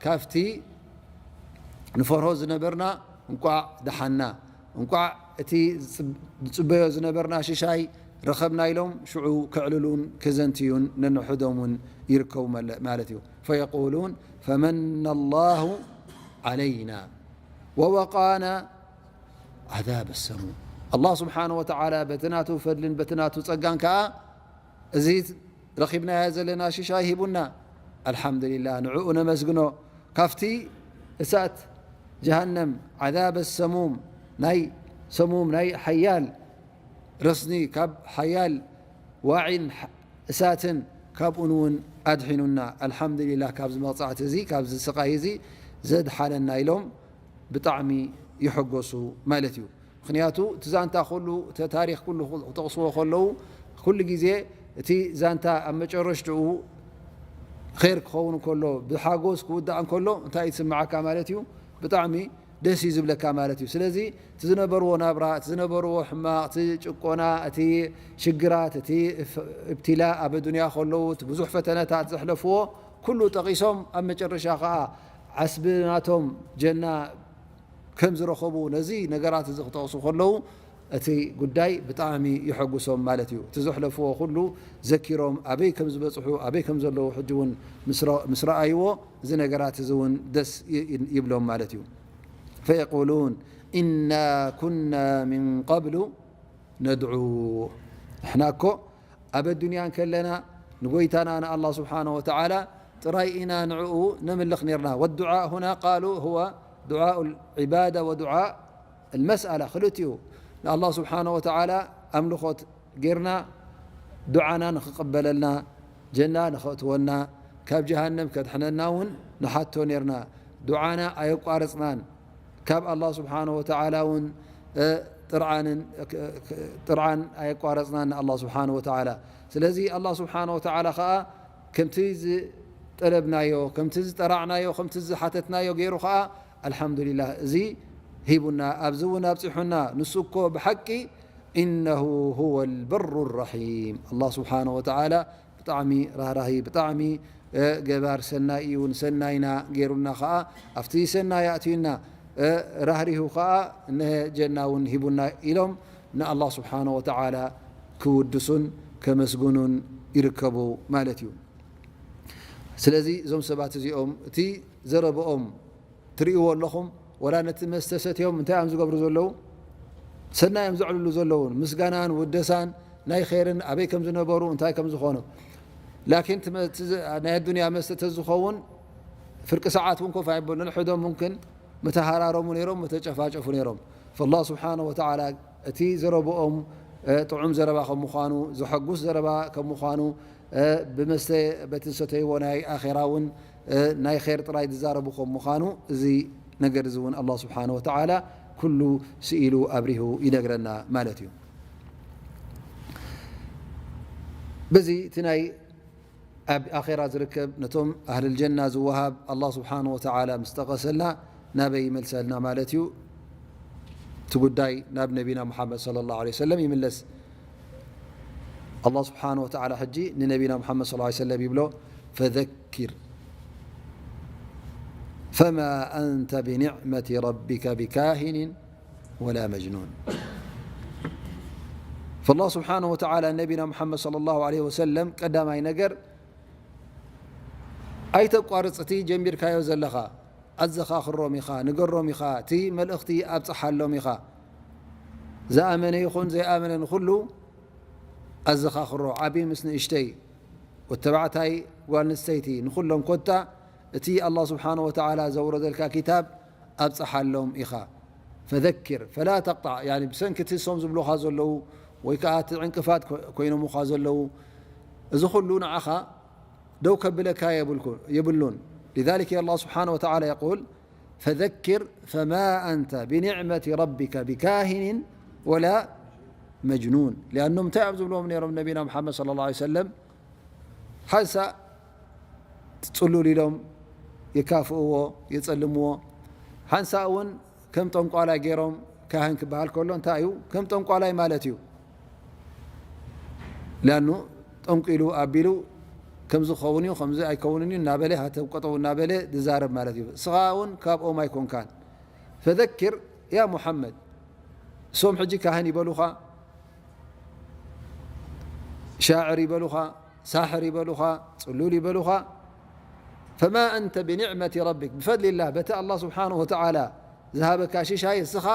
ካብቲ ንፈርሆ ዝነበርና እንቋዕ ደሓና፣ እንቋዕ እቲ ዝጽብ-፣ ዝጽበዮ ዝነበርና ሽሻይ ረኸብና ኢሎም ሽዑ ከዕልሉን ከዘንትዩን ነንሕዶም እውን ይርከቡ መለ-፣ ማለት እዩ። فيقولون فمن الله علينا ووقانا عذاب السموم። ኣላህ ስብሓነ ወተዓላ በቲ ናቱ ፈድልን በቲ ናቱ ጸጋን ከኣ እዚ ረኺብናዮ ዘለና ሽሻይ ሂቡና። ኣልሓምዱሊላህ፣ ንዕኡ ነመስግኖ። ካብቲ እሳት ጀሃነም፣ ዓዛበ ሰሙም፣ ናይ ሰሙም፣ ናይ ሓያል ረስኒ፣ ካብ ሓያል ዋዒን እሳትን ካብኡን እውን ኣድሒኑና። ኣልሓምዱሊላህ፣ ካብዚ መቕጻዕቲ እዚ፣ ካብዚ ስቓይ እዚ ዘድሓነና ኢሎም ብጣዕሚ ይሕጎሱ ማለት እዩ። ምኽንያቱ እቲ ዛንታ ኩሉ፣ እቲ ታሪኽ ኩሉ ክጠቕስዎ ከለዉ፣ ኩሉ ግዜ እቲ ዛንታ ኣብ መጨረሽትኡ ኼር ክኸውን እንከሎ፣ ብሓጎስ ክውዳእ እንከሎ እንታይ እዩ ዝስምዓካ ማለት እዩ? ብጣዕሚ ደስ እዩ ዝብለካ ማለት እዩ። ስለዚ እቲ ዝነበርዎ ናብራ፣ እቲ ዝነበርዎ ሕማቕ፣ እቲ ጭቆና፣ እቲ ሽግራት፣ እቲ እፍ-፣ እብትላ ኣብ ኣዱንያ ከለዉ፣ እቲ ብዙሕ ፈተነታት ዘሕለፍዎ ኩሉ ጠቒሶም፣ ኣብ መጨረሻ ኸኣ ዓስቢ ናቶም ጀና ከም ዝረኸቡ ነዚ ነገራት እዚ ክጠቕሱ ከለዉ፣ እቲ ጉዳይ ብጣዕሚ የሐጉሶም ማለት እዩ። እቲ ዘሕለፍዎ ኩሉ ዘኪሮም፣ ኣበይ ከም ዝበጽሑ፣ ኣበይ ከም ዘለዉ ሕጂ እውን ምስ ረ-፣ ምስ ረኣይዎ፣ እዚ ነገራት እዚ እውን ደስ ይ-፣ ይ-፣ ይብሎም ማለት እዩ። فيقولون إنا كنا من قبل ندعوه። ንሕና እኮ ኣብ ኣዱንያ እንከለና ንጎይታና ንኣላህ ስብሓነ ወተዓላ ጥራይ ኢና ንዕኡ ነምልኽ ኔርና። والدعاء هنا قالوا هو دعاء العبادة ودعاء المسألة، ክልቲኡ ንኣላህ ስብሓነ ወተዓላ ኣምልኾት ጌርና፣ ዱዓና ንኽቕበለልና፣ ጀና ንኸእትወና፣ ካብ ጀሃነም ከድሕነና እውን ንሓቶ ኔርና። ዱዓና ኣየቋረጽናን። ካብ ኣላህ ስብሓነ ወተዓላ እውን፣ እ፣ ጥርዓንን፣ እ፣ ክ-፣ ክ-፣ ጥርዓን ኣየቋረጽናን ንኣላህ ስብሓነ ወተዓላ። ስለዚ ኣላህ ስብሓነ ወተዓላ ኸኣ ከምቲ ዝጠለብናዮ፣ ከምቲ ዝጠራዕናዮ፣ ከምቲ ዝሓተትናዮ ገይሩ ኸኣ ኣልሓምዱሊላህ እዚ ሂቡና፣ ኣብዚ እውን ኣብጺሑና። ንሱ እኮ ብሓቂ إنه هو البر الرحيم። ኣላህ ስብሓነ ወተዓላ ብጣዕሚ ራህራሂ፣ ብጣዕሚ፣ እ፣ ገባር ሰናይ እዩ። ንሰናይና ገይሩና ኸኣ ኣብቲ ሰናይ ኣእትዩና፣ እ፣ ራህሪሁ ኸኣ እነሀ ጀና እውን ሂቡና ኢሎም ንኣላህ ስብሓነ ወተዓላ ክውድሱን ከመስግኑን ይርከቡ ማለት እዩ። ስለዚ እዞም ሰባት እዚኦም እቲ ዘረብኦም ትርእይዎ ኣለኹም፣ ወላ ነቲ መስተ ሰትዮም እንታይ እዮም ዝገብሩ ዘለዉ? ሰናይ እዮም ዘዕልሉ ዘለዉ። ምስጋናን ውደሳን ናይ ኸይርን ኣበይ ከም ዝነበሩ፣ እንታይ ከም ዝኾኑ። ላኪን እቲ መ-፣ እቲ ዝ-፣ ናይ ኣዱንያ መስተ ተዝኸውን ፍርቂ ሰዓት እውን ኮፍ ኣይበሉን። ሕዶም ሙምክን ምተሃራረሙ ነይሮም፣ ምተጨፋጨፉ ነይሮም። ፈላህ ስብሓነ ወተዓላ እቲ ዘረብኦም፣ እ፣ ጥዑም ዘረባ ከም ምዃኑ፣ ዘሐጉስ ዘረባ ከም ምዃኑ፣ እ፣ ብመስተ በቲ ዝሰተይዎ ናይ ኣኼራ እውን፣ እ፣ ናይ ኼር ጥራይ ዝዛረቡ ከም ምዃኑ፣ እዚ ነገር እዚ እውን ኣላህ ስብሓነ ወተዓላ ኩሉ ስኢሉ ኣብሪሁ ይነግረና ማለት እዩ። በዚ እቲ ናይ ኣብ ኣኼራ ዝርከብ ነቶም ኣህልል ጀና ዝወሃብ ኣላህ ስብሓነ ወተዓላ ምስ ጠቐሰልና፣ ናበይ ይመልሰልና ማለት እዩ? እቲ ጉዳይ ናብ ነቢና ሙሓመድ ሰለላሁ ዐለይሂ ወሰለም ይምለስ። ኣላህ ስብሓነሁ ወተዓላ ሕጂ ንነቢና ሙሓመድ ሰለላሁ ዐለይሂ ወሰለም ይብሎ፣ ፈዘኪር ፈማ ኣንተ ብኒዕመቲ ረቢከ ብካሂንን ወላ መጅኑን። ፈላህ ስብሓነሁ ወተዓላ ነቢና ሙሓመድ ሰለላሁ ዐለይሂ ወሰለም ቀዳማይ ነገር ኣይተቋርጽ እቲ ጀሚርካዮ ዘለኻ፣ ኣዘኻኽሮም ኢኻ፣ ንገሮም ኢኻ፣ እቲ መልእኽቲ ኣብጽሓሎም ኢኻ። ዝኣመነ ይኹን ዘይኣመነ ንኹሉ ኣዘኻኽሮ፣ ዓቢ ምስ ንእሽተይ፣ ወተባዕታይ ጓል ኣንስተይቲ፣ ንኹሎም ኮታ እቲ ኣላህ ስብሓነሁ ወተዓላ ዘውረደልካ ኪታብ ኣብጽሓሎም ኢኻ። ፈዘኪር ፈላ ተቅጣዕ፣ ያኒ ብሰንኪ እቲ እሶም ዝብሉኻ ዘለዉ ወይ ከኣ እቲ ዕንቅፋት ኮ-፣ ኮይኖምኻ ዘለዉ፣ እዚ ኩሉ ንዓኻ ደው ከብለካ የብልኩ-፣ የብሉን። لذلك الله سبحانه وتعالى يقول فذكر فما أنت بنعمة ربك بكاهن ولا مجنون. لأنه እንታይ እዮም ዝብልዎም ነይሮም ነቢና ሙሓመድ ሰለላሁ ዐለይሂ ወሰለም? ሓንሳእ ጽሉል ኢሎም የካፍእዎ፣ የጸልምዎ። ሓንሳእ እውን ከም ጠንቋላይ ገይሮም፣ ካህን ክበሃል ከሎ እንታይ እዩ? ከም ጠንቋላይ ማለት እዩ። ሊኣኑ ጠንቂሉ ኣቢሉ ከምዚ ክኸውን እዩ፣ ከምዚ ኣይከውንን እዩ እናበለ፣ ሃተው ቀጠው እናበለ ዝዛረብ ማለት እዩ። እስኻ እውን ካብኦም ኣይኮንካን። ፈዘኪር ያ ሙሓመድ፣ እሶም ሕጂ ካህን ይበሉኻ፣ ሻዕር ይበሉኻ፣ ሳሕር ይበሉኻ፣ ጽሉል ይበሉኻ። ፈማ ኣንተ ብኒዕመቲ ረቢክ፣ ብፈድሊላህ፣ በቲ ኣላህ ስብሓነሁ ወተዓላ ዝሃበካ ሽሻይ፣ እስኻ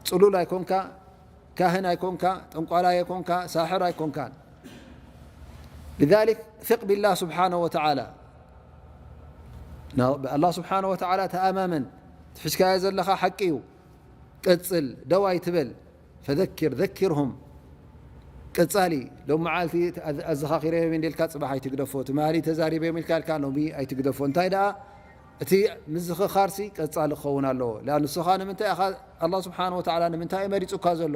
ጽሉል ኣይኮንካ፣ ካህን ኣይኮንካ፣ ጠንቋላይ ኣይኮንካ፣ ሳሕር ኣይኮንካን። لذلك ثق بالله سبحانه وتعالى። ና-፣ ብኣላህ ስብሓነሁ ወተዓላ ተኣማመን። ትሕዝካዮ ዘለኻ ሓቂ እዩ። ቀጽል፣ ደው ኣይትበል። ፈዘኪር፣ ዘኪርሁም። ቀጻሊ፣ ሎም መዓልቲ ኣዘ-፣ ኣዘኻኺረዮም ኢልካ ጽባሕ ኣይትግደፎ። ትማሊ ተዛሪበዮም ኢልካ፣ ኢልካ ሎሚ ኣይትግደፎ። እንታይ ደኣ፣ እቲ ምዝኽኻርሲ ቀጻሊ ክኸውን ኣለዎ። ሊኣኑ ንስኻ ንምንታይ ኢኻ፣ ኣላህ ስብሓነሁ ወተዓላ ንምንታይ እዩ መሪጹካ ዘሎ?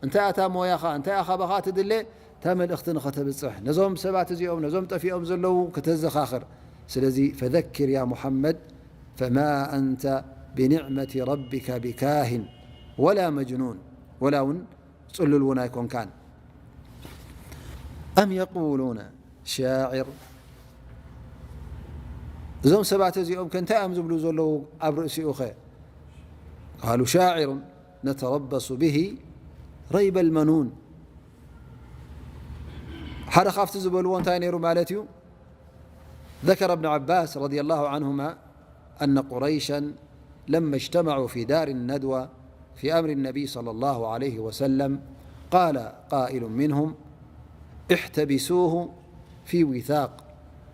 እንታይ እታ ሞያኻ? እንታይ ኢኻ ባኻ ትድለ? እታ መልእኽቲ ንኸተብጽሕ፣ ነዞም ሰባት እዚኦም፣ ነዞም ጠፊኦም ዘለዉ ከተዘኻኽር። ስለዚ፣ ፈዘኪር ያ ሙሓመድ፣ ፈማ ኣንተ ብኒዕመቲ ረቢከ ብካሂን ወላ መጅኑን፣ ወላ እውን ጽሉል እውን ኣይኮንካን። ኣም የቁሉነ ሻዒር፣ እዞም ሰባት እዚኦም ከ እንታይ እዮም ዝብሉ ዘለዉ ኣብ ርእሲኡ ኸ? ቃሉ ሻዒሩን ነተረበሱ ብሂ ረይበል መኑን። ሓደ ካብቲ ዝበልዎ እንታይ ነይሩ ማለት እዩ? ذكر ابن عباس رضي الله عنهما أن قريشا لما اجتمعوا في دار الندوة في أمر النبي صلى الله عليه وسلم، قال قائل منهم: احتبسوه في وثاق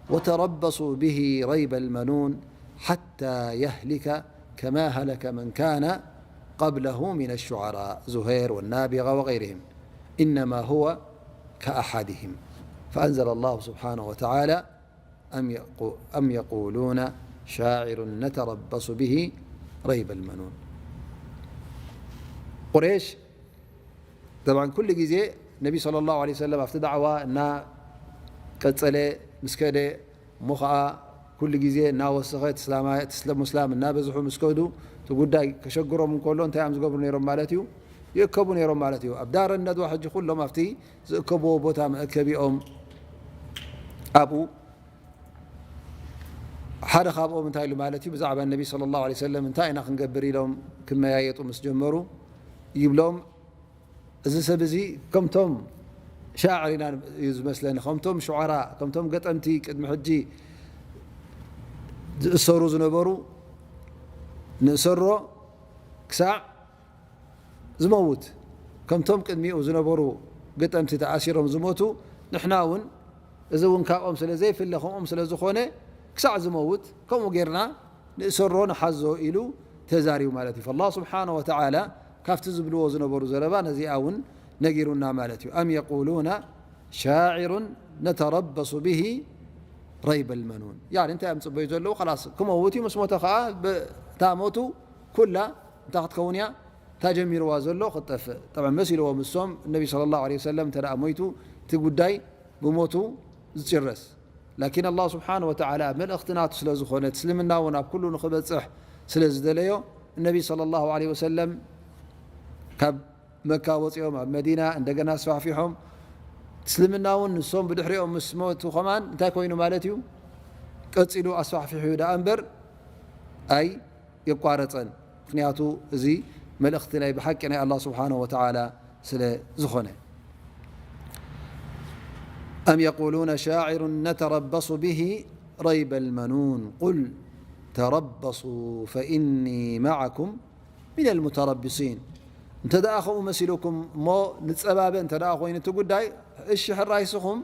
وتربصوا به ريب المنون حتى يهلك كما هلك من كان قبله من الشعراء، زهير والنابغة وغيرهم، إنما هو كأحدهم. فأنزل الله سبحانه وتعالى: أم يقو-، أم يقولون شاعر نتربص به ريب المنون. ቁሬሽ፣ ጠብዓን፣ ኩሉ ግዜ ነቢ ሰለላሁ ዐለይሂ ወሰለም ኣብቲ ዳዕዋ እናቀጸለ ምስ ከደ፣ እሞ ኸኣ ኩሉ ግዜ እናወሰኸ፣ እቲ እስላማ-፣ እቲ ስለ-፣ ሙስላም እናበዝሑ ምስ ከዱ፣ እቲ ጉዳይ ከሸግሮም እንከሎ እንታይ እዮም ዝገብሩ ነይሮም ማለት እዩ? ይእከቡ ነይሮም ማለት እዩ። ኣብ ዳር ነድዋ ሕጂ ኩሎም ኣብቲ ዝእከብዎ ቦታ መእከቢኦም ኣብኡ ሓደ ካብኦም እንታይ ኢሉ ማለት እዩ? ብዛዕባ ነቢ ሰለላሁ ዐለይሂ ወሰለም እንታይ ኢና ክንገብር ኢሎም ክመያየጡ ምስ ጀመሩ፣ ይብሎም፣ እዚ ሰብ እዚ ከምቶም ሻዕር ኢና እዩ ዝመስለኒ፣ ከምቶም ሹዓራ፣ ከምቶም ገጠምቲ ቅድሚ ሕጂ ዝእሰሩ ዝነበሩ፣ ንእሰሮ ክሳዕ ዝመውት፣ ከምቶም ቅድሚኡ ዝነበሩ ገጠምቲ ተኣሲሮም ዝሞቱ፣ ንሕና እውን፣ እዚ እውን ካብኦም ስለ ዘይፍለ፣ ከምኦም ስለ ዝኾነ፣ ክሳዕ ዝመውት ከምኡ ጌርና ንእሰሮ፣ ንሓዞ ኢሉ ተዛሪቡ ማለት እዩ። ፈላህ ስብሓነ ወተዓላ ካብቲ ዝብልዎ ዝነበሩ ዘረባ ነዚኣ እውን ነጊሩና ማለት እዩ። ኣም የቁሉና ሻዒሩን ነተረበሱ ብሂ ረይበል መኑን። ያኒ እንታይ እዮም ዝጽበዩ ዘለዉ? ኸላስ ክመውት እዩ። ምስ ሞተ ኸዓ ብ-፣ እታ ሞቱ ኩላ እንታይ ክትከውን እያ? እታ ጀሚርዋ ዘሎ ክትጠፍእ። ጠብዓን መሲልዎም እሶም፣ ነቢ ሰለላሁ ዐለይሂ ወሰለም እንተ ደኣ ሞይቱ፣ እቲ ጉዳይ ብሞቱ ዝጭረስ። ላኪን ኣላህ ስብሓነ ወተዓላ መልእኽቲ ናቱ ስለ ዝኾነት፣ እስልምና እውን ኣብ ኩሉ ንኽበጽሕ፣ ስለ ዝደለዮ፣ ነቢ ሰለላሁ ዐለይሂ ወሰለም ካብ መካ ወፂኦም ኣብ መዲና እንደገና ኣስፋሕፊሖም፣ እስልምና እውን ንሶም ብድሕሪኦም ምስ ሞቱ ከማን እንታይ ኮይኑ ማለት እዩ? ቀፂሉ ኣስፋሕፊሑ ደኣ እምበር ኣይ የቋረፀን። ምክንያቱ እዚ መልእኽቲ ናይ ብሓቂ ናይ ኣላህ ስብሓነሁ ወተዓላ ስለ ዝኾነ። أم يقولون شاعر نتربص به ريب المنون قل تربصوا فإني معكم من المتربصين. እንተ ደኣ ከምኡ መሲሉኩም እሞ ንጸባበ እንተ ደኣ ኮይኑ እቲ ጉዳይ፣ እሺ ሕራይ ስኹም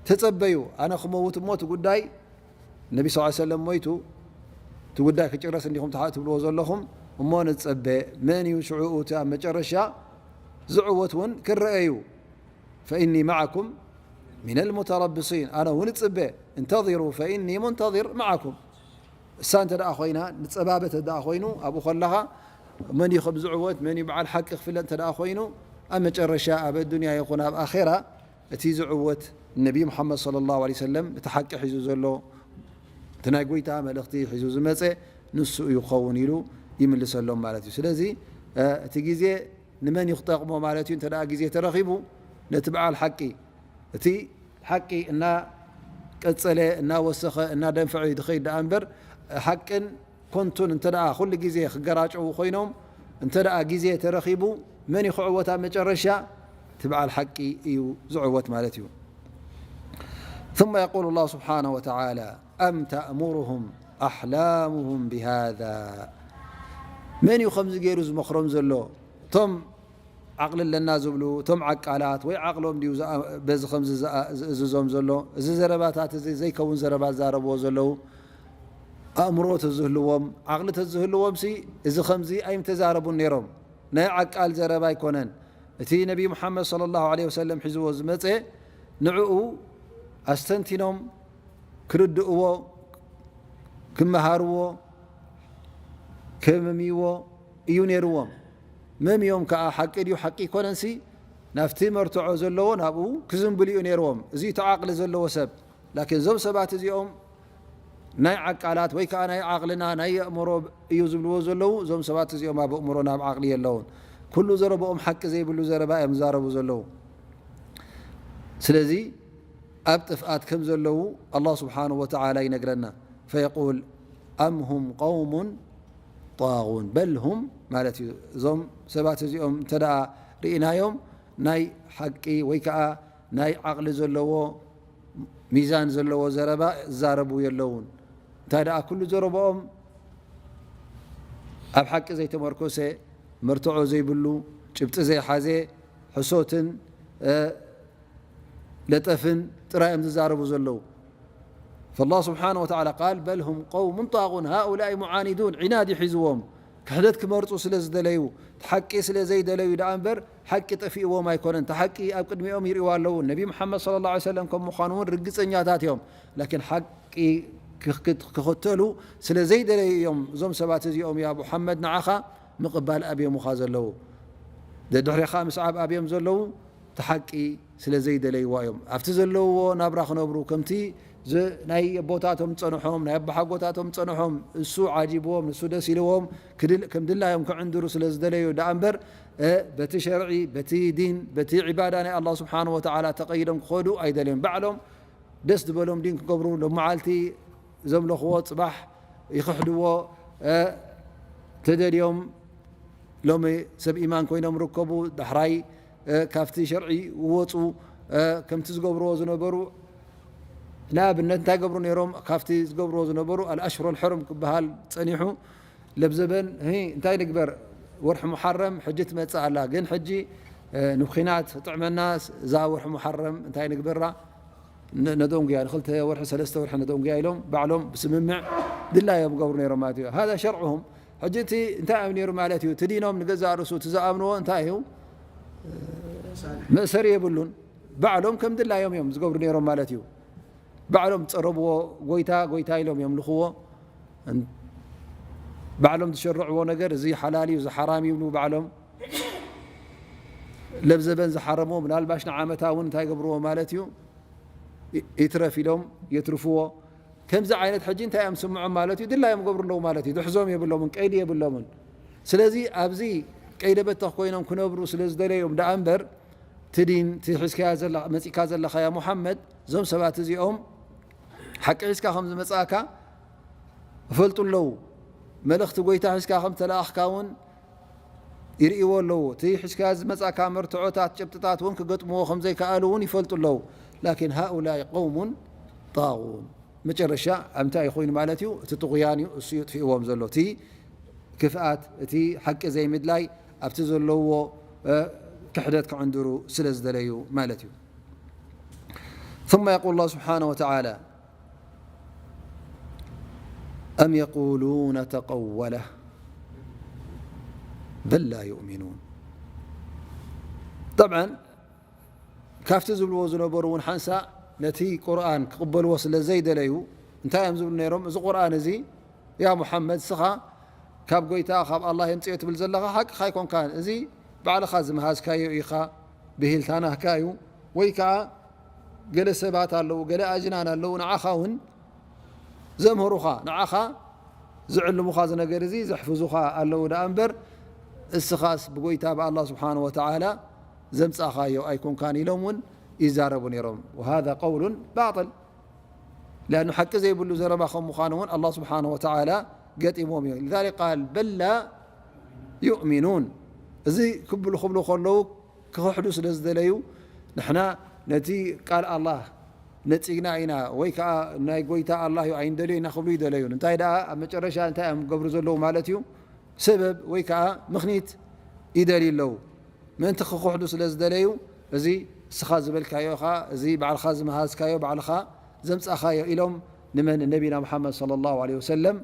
ተጸበዩ፣ ኣነ ክመውት እሞ እቲ ጉዳይ ነቢ ስ ሰለም ሞይቱ እቲ ጉዳይ ክጭረስ እንዲኹም ትሓ-፣ ትብልዎ ዘለኹም እሞ ንጸበ። መን እዩ ሽዑ እቲ ኣብ መጨረሻ ዝዕወት እውን ክረአ እዩ። ፈኢኒ መዓኩም ሚነል ሙተረብሲን፣ ኣነ እውን እጽበ። እንተظሩ ፈኢኒ ሙንተظር መዓኩም። እሳ እንተ ደኣ ኮይና፣ ንጸባበ እንተ ደኣ ኮይኑ፣ ኣብኡ ከለኻ መን እዩ ከም ዝዕወት፣ መን እዩ በዓል ሓቂ ክፍለጥ እንተ ደኣ ኮይኑ፣ ኣብ መጨረሻ ኣብ ኣዱንያ ይኹን ኣብ ኣኼራ እቲ ዝዕወት ነቢ ሙሓመድ ሰለላሁ ዐለይሂ ወሰለም፣ እቲ ሓቂ ሒዙ ዘሎ፣ እቲ ናይ ጎይታ መልእኽቲ ሒዙ ዝመጸ ንሱ እዩ ክኸውን ኢሉ ይምልሰሎም ማለት እዩ። ስለዚ፣ እ፣ እቲ ግዜ ንመን እዩ ክጠቕሞ ማለት እዩ? እንተ ደኣ ግዜ ተረኺቡ ነቲ በዓል ሓቂ፣ እቲ ሓቂ እናቀጸለ፣ እናወሰኸ፣ እናደንፈዐ እዩ ዝኸይድ ደኣ እምበር፣ ሓቅን ኮንቱን እንተ ደኣ ኩሉ ግዜ ክገራጨዉ ኮይኖም፣ እንተ ደኣ ግዜ ተረኺቡ፣ መን እዩ ክዕወት ኣብ መጨረሻ? እቲ በዓል ሓቂ እዩ ዝዕወት ማለት እዩ። ثم يقول الله سبحانه وتعالى أم تأمرهم أحلامهم بهذا؟ መን እዩ ከምዚ ገይሩ ዝመኽሮም ዘሎ? እቶም ዓቕሊ ኣለና ዝብሉ፣ እቶም ዓቃላት ወይ ዓቕሎም ድዩ ዝኣ-፣ በዚ ከምዚ ዝኣ-፣ ዝእዝዞም ዘሎ? እዚ ዘረባታት እዚ ዘይከውን ዘረባ ዝዛረብዎ ዘለዉ፣ ኣእምሮ ተዝህልዎም፣ ዓቕሊ ተዝህልዎም ሲ እዚ ከምዚ ኣይምተዛረቡን ነይሮም። ናይ ዓቃል ዘረባ ኣይኮነን። እቲ ነቢ ሙሓመድ ሰለላሁ ዐለይሂ ወሰለም ሒዝዎ ዝመጸ ንዕኡ ኣስተንቲኖም ክርድእዎ፣ ክመሃርዎ፣ ከመምይዎ እዩ ነይርዎም። መምዮም ከኣ ሓቂ ድዩ ሓቂ ኣይኮነንሲ ናብቲ መርትዖ ዘለዎ ናብኡ ክዝንብሉ እዩ ነይርዎም። እዚ እቲ ዓቕሊ ዘለዎ ሰብ። ላኪን እዞም ሰባት እዚኦም ናይ ዓቃላት ወይ ከኣ ናይ ዓቕልና ናይ ኣእምሮ እዩ ዝብልዎ ዘለዉ፣ እዞም ሰባት እዚኦም ኣብ ኣእምሮ ናብ ዓቕሊ የለውን። ኩሉ ዘረባኦም ሓቂ ዘይብሉ ዘረባ እዮም ዝዛረቡ ዘለዉ። ስለዚ ኣብ ጥፍኣት ከም ዘለዉ ኣላህ ስብሓንሁ ወተዓላ ይነግረና። ፈየቁል ኣም ሁም ቀውሙን ጣጉን በል ሁም ማለት እዩ። እዞም ሰባት እዚኦም እንተ ደኣ ርኢናዮም ናይ ሓቂ ወይ ከኣ ናይ ዓቕሊ ዘለዎ ሚዛን ዘለዎ ዘረባ ዝዛረቡ የለውን። እንታይ ደኣ ኩሉ ዘረባኦም ኣብ ሓቂ ዘይተመርኮሰ፣ መርትዖ ዘይብሉ፣ ጭብጢ ዘይሓዘ፣ ሕሶትን፣ እ፣ ለጠፍን ጥራይ እዮም ዝዛረቡ ዘለዉ። فالله سبحانه وتعالى قال بل هم قوم طاغون هؤلاء معاندون، ዒናድ እዩ ሒዝዎም። ክሕደት ክመርጹ ስለ ዝደለዩ፣ ሓቂ ስለ ዘይደለዩ ደኣ እምበር፣ ሓቂ ጠፊእዎም ኣይኮነን። እቲ ሓቂ ኣብ ቅድሚኦም ይርእይዋ ኣለዉ። ነቢ መሓመድ ሰለላሁ ዐለይሂ ወሰለም ከም ምዃኑ እውን ርግጸኛታት እዮም። ላኪን ሓቂ ክክ-፣ ክኽተሉ ስለ ዘይደለዩ እዮም እዞም ሰባት እዚኦም፣ ያ ሙሓመድ፣ ንዓኻ ምቕባል ኣብዮምኻ ዘለዉ። ደድሕሬኻ ምስዓብ ኣብዮም ዘለዉ፣ እቲ ሓቂ ስለ ዘይደለይዋ እዮም። ኣብቲ ዘለውዎ ናብራ ክነብሩ፣ ከምቲ ዝ-፣ ናይ ኣቦታቶም ዝጸንሖም፣ ናይ ኣቦሓጎታቶም ዝጸንሖም፣ እሱ ዓጂብዎም፣ ንሱ ደስ ኢልዎም፣ ክድል-፣ ከም ድላዮም ክዕንድሩ ስለ ዝደለዩ ደኣ እምበር፣ እ፣ በቲ ሸርዒ፣ በቲ ዲን፣ በቲ ዒባዳ ናይ ኣላህ ስብሓንሁ ወተዓላ ተቐይዶም ክኸዱ ኣይደልዮም። ባዕሎም ደስ ዝበሎም ዲን ክገብሩ፣ ሎም መዓልቲ ዘምለኽዎ ጽባሕ ይኽሕድዎ፣ እ፣ ተደልዮም ሎሚ ሰብ ኢማን ኮይኖም ርከቡ፣ ዳሕራይ፣ እ፣ ካብቲ ሸርዒ ይወጹ፣ እ፣ ከምቲ ዝገብርዎ ዝነበሩ፣ ንኣብነት እንታይ ገብሩ ነይሮም? ካብቲ ዝገብርዎ ዝነበሩ ኣልኣሽሁር ኣልሑሩም ክበሃል ጸኒሑ፣ ለብዘበን፣ ህይ፣ እንታይ ንግበር? ወርሒ ሙሓረም ሕጂ ትመጽእ ኣላ፣ ግን ሕጂ፣ እ፣ ንኩናት ጥዕመና፣ እዛ ወርሒ ሙሓረም እንታይ ንግበራ? ነ-፣ ነደንጉያ፣ ንክልተ ወርሒ፣ ሰለስተ ወርሒ ነደንጉያ ኢሎም ባዕሎም ብስምምዕ ድላዮም ገብሩ ነይሮም ማለት እዩ። ሃዛ ሸርዑሁም። ሕጂ እቲ እንታይ እዮም ነይሩ ማለት እዩ? እቲ ዲኖም ንገዛእ ርእሱ እቲ ዝኣምንዎ እንታይ እዩ? መእሰሪ የብሉን። ባዕሎም ከም ድላዮም እዮም ዝገብሩ ነይሮም ማለት እዩ። ባዕሎም ዝጸረብዎ ጎይታ፣ ጎይታ ኢሎም የምልኽዎ። እን-፣ ባዕሎም ዝሸርዕዎ ነገር፣ እዚ ሓላል እዩ፣ እዚ ሓራም ይብሉ ባዕሎም። ለብዘበን ዝሓረምዎ፣ ምናልባሽ ንዓመታ እውን እንታይ ገብርዎ ማለት እዩ? ይ-፣ ይትረፍ ኢሎም የትርፍዎ። እቲ ከምዚ ዓይነት ሕጂ እንታይ እዮም ስምዖም ማለት እዩ? ድላዮም ገብሩ ኣለዉ ማለት እዩ። ድሕዞም የብሎምን፣ ቀይዲ የብሎምን። ስለዚ ኣብዚ ቀይደ በተኽ ኮይኖም ክነብሩ ስለ ዝደለዮም ደኣ እምበር፣ እቲ ዲን፣ እቲ ሒዝካያ ዘላ-፣ መጺእካ ዘለኻ ያ ሙሓመድ፣ እዞም ሰባት እዚኦም ሓቂ ሒዝካ ከም ዝመጻእካ ይፈልጡ ኣለዉ። መልእኽቲ ጎይታ ሒዝካ ከም ተለኣኽካ እውን ይርእይዎ ኣለዉ። እቲ ሒዝካያ ዝመጻእካ መርትዖታት፣ ጭብጥታት እውን ክገጥምዎ ከም ዘይከኣሉ እውን ይፈልጡ ኣለዉ። ላኪን ሃኡላይ ቀውሙን ጣጉን። መጨረሻ ኣብ እንታይ ኮይኑ ማለት እዩ? እቲ ጥጉያን እዩ፣ እሱ እዩ ጥፊእዎም ዘሎ። እቲ ክፍኣት፣ እቲ ሓቂ ዘይምድላይ ኣብቲ ዘለውዎ፣ እ፣ ክሕደት ክዕንድሩ ስለ ዝደለዩ ማለት እዩ። ثم يقول الله سبحانه وتعالى: أم يقولون تقوله بل لا يؤمنون. طبعا ካብቲ ዝብልዎ ዝነበሩ እውን ሓንሳእ ነቲ ቁርኣን ክቕበልዎ ስለ ዘይደለዩ እንታይ እዮም ዝብሉ ነይሮም? እዚ ቁርኣን እዚ ያ ሙሓመድ፣ እስኻ ካብ ጎይታ ካብ ኣላህ የምጽኦ ትብል ዘለኻ ሓቅኻ ኣይኮንካን። እዚ ባዕልኻ ዝመሃዝካዮ ኢኻ፣ ብሂልታ ናህካ እዩ። ወይ ከኣ ገለ ሰባት ኣለዉ፣ ገለ ኣጅናን ኣለዉ፣ ንዓኻ እውን ዘምህሩኻ፣ ንዓኻ ዝዕልሙኻ፣ እዚ ነገር እዚ ዘሕፍዙኻ ኣለዉ ደኣ እምበር፣ እስኻስ ብጎይታ ብኣላህ ስብሓነ ወተዓላ ዘምጻእኻዮ ኣይኮንካን ኢሎም እውን ይዛረቡ ነይሮም። وهذا قول باطل. لأنه ሓቂ ዘይብሉ ዘረባ ከም ምዃኑ እውን ኣላህ ስብሓነ ወተዓላ ገጢሞም እዩ። لذلك قال: بل لا يؤمنون. እዚ ክብሉ፣ ክብሉ ከለዉ ክኽሕዱ ስለ ዝደለዩ፣ ንሕና ነቲ ቃል ኣላህ ነጺግና ኢና፣ ወይ ከኣ ናይ ጎይታ ኣላህ እዩ ኣይንደልዮ ኢና ክብሉ ይደለዩን። እንታይ ደኣ ኣብ መጨረሻ እንታይ እዮም ገብሩ ዘለዉ ማለት እዩ? ሰበብ ወይ ከኣ ምኽኒት ይደልዩ ኣለዉ። ምእንቲ ክኽሕዱ ስለ ዝደለዩ፣ እዚ እስኻ ዝበልካዮ ኢኻ፣ እዚ ባዕልኻ ዝመሃዝካዮ፣ ባዕልኻ ዘምጻእኻዮ ኢሎም ንመን? ነቢና ሙሓመድ ሰለላሁ ዐለይሂ ወሰለም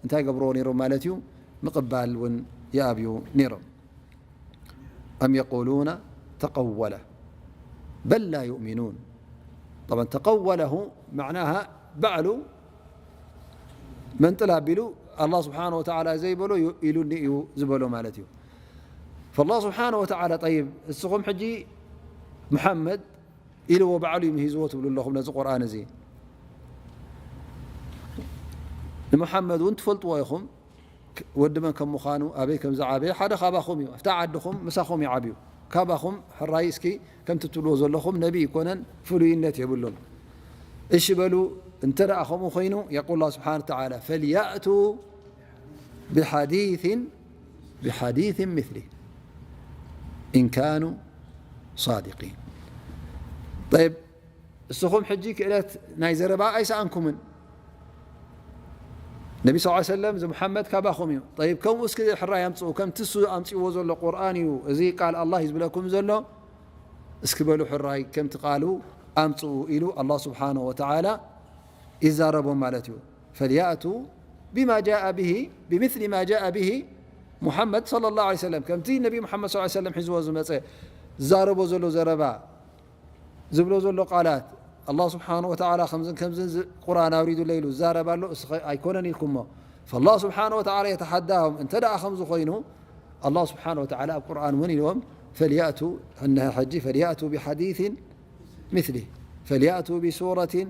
እንታይ ገብርዎ ነይሮም ማለት እዩ? ምቕባል እውን ይኣብዩ ነይሮም። أم يقولون تقوله بل لا يؤمنون. طبعا تقوله معناها ባዕሉ መንጥል ኣቢሉ ኣላህ ስብሓነ ወተዓላ ዘይበሎ ዩ-፣ ኢሉኒ እዩ ዝበሎ ማለት እዩ። ፈላህ ስብሓነ ወተዓላ፣ ጠይብ፣ እስኹም ሕጂ ሙሓመድ ኢልዎ ባዕሉ እዩ ምሂዝዎ ትብሉ ኣለኹም ነዚ ቁርኣን እዚ። ንሙሓመድ እውን ትፈልጥዎ ኢኹም፣ ወዲ መን ከም ምዃኑ፣ ኣበይ ከም ዝዓበየ ሓደ ካባኹም እዩ። ኣብታ ዓድኹም ምሳኹም እዩ ዓብዩ። ካባኹም ሕራይ እስኪ ከምቲ ትብልዎ ዘለኹም ነቢ ይኮነን፣ ፍሉይነት የብሉን። እሺ በሉ፣ እንተ ደኣ ከምኡ ኮይኑ፣ የቁል ላህ ስብሓነ ወተዓላ፣ ፈልያእቱ ብሓዲሲን ብሓዲሲን ምስሊ ኢን ካኑ ሳዲቂን። ጠይብ፣ እስኹም ሕጂ ክእለት ናይ ዘረባ ኣይሰኣንኩምን። ነቢ ስ ሰለም፣ እዚ ሙሓመድ ካባኹም እዩ። ጠይብ፣ ከምኡ እስኪ ሕራይ ኣምፅኡ። ከምቲ እሱ ኣምፅዎ ዘሎ ቁርኣን እዩ፣ እዚ ቃል ኣላህ እዩ ዝብለኩም ዘሎ። እስኪ በሉ ሕራይ ከምቲ ቃሉ ኣምፅኡ ኢሉ ኣላህ ስብሓነሁ ወተዓላ ይዛረቦም ማለት እዩ። ፈልያእቱ ቢማ ጃአ ብሂ፣ ብምስሊ ማ ጃአ ብሂ ሙሓመድ ሰለላሁ ዐለይሂ ወሰለም፣ ከምቲ ነቢ ሙሓመድ ሰለላሁ ዐለይሂ ወሰለም ሒዝዎ ዝመፀ፣ ዝዛረቦ ዘሎ ዘረባ፣ ዝብሎ ዘሎ ቃላት፣ ኣላህ ስብሓነሁ ወተዓላ ከምዝን ከምዝን ዝ-፣ ቁርኣን ኣውሪዱለይ ኢሉ ዝዛረብ ኣሎ፣ እስኸ ኣይኮነን ኢልኩሞ። ፈላህ ስብሓነሁ ወተዓላ የተሓዳሁም፣ እንተ ደኣ ከምዚ ኮይኑ፣ ኣላህ ስብሓነሁ ወተዓላ ኣብ ቁርኣን እውን ኢልዎም፣ ፈልያእቱ፣ እነሀ ሕጂ፣ ፈልያእቱ ቢሓዲሲን ምስሊ፣ ፈልያእቱ ቢሱረቲን፣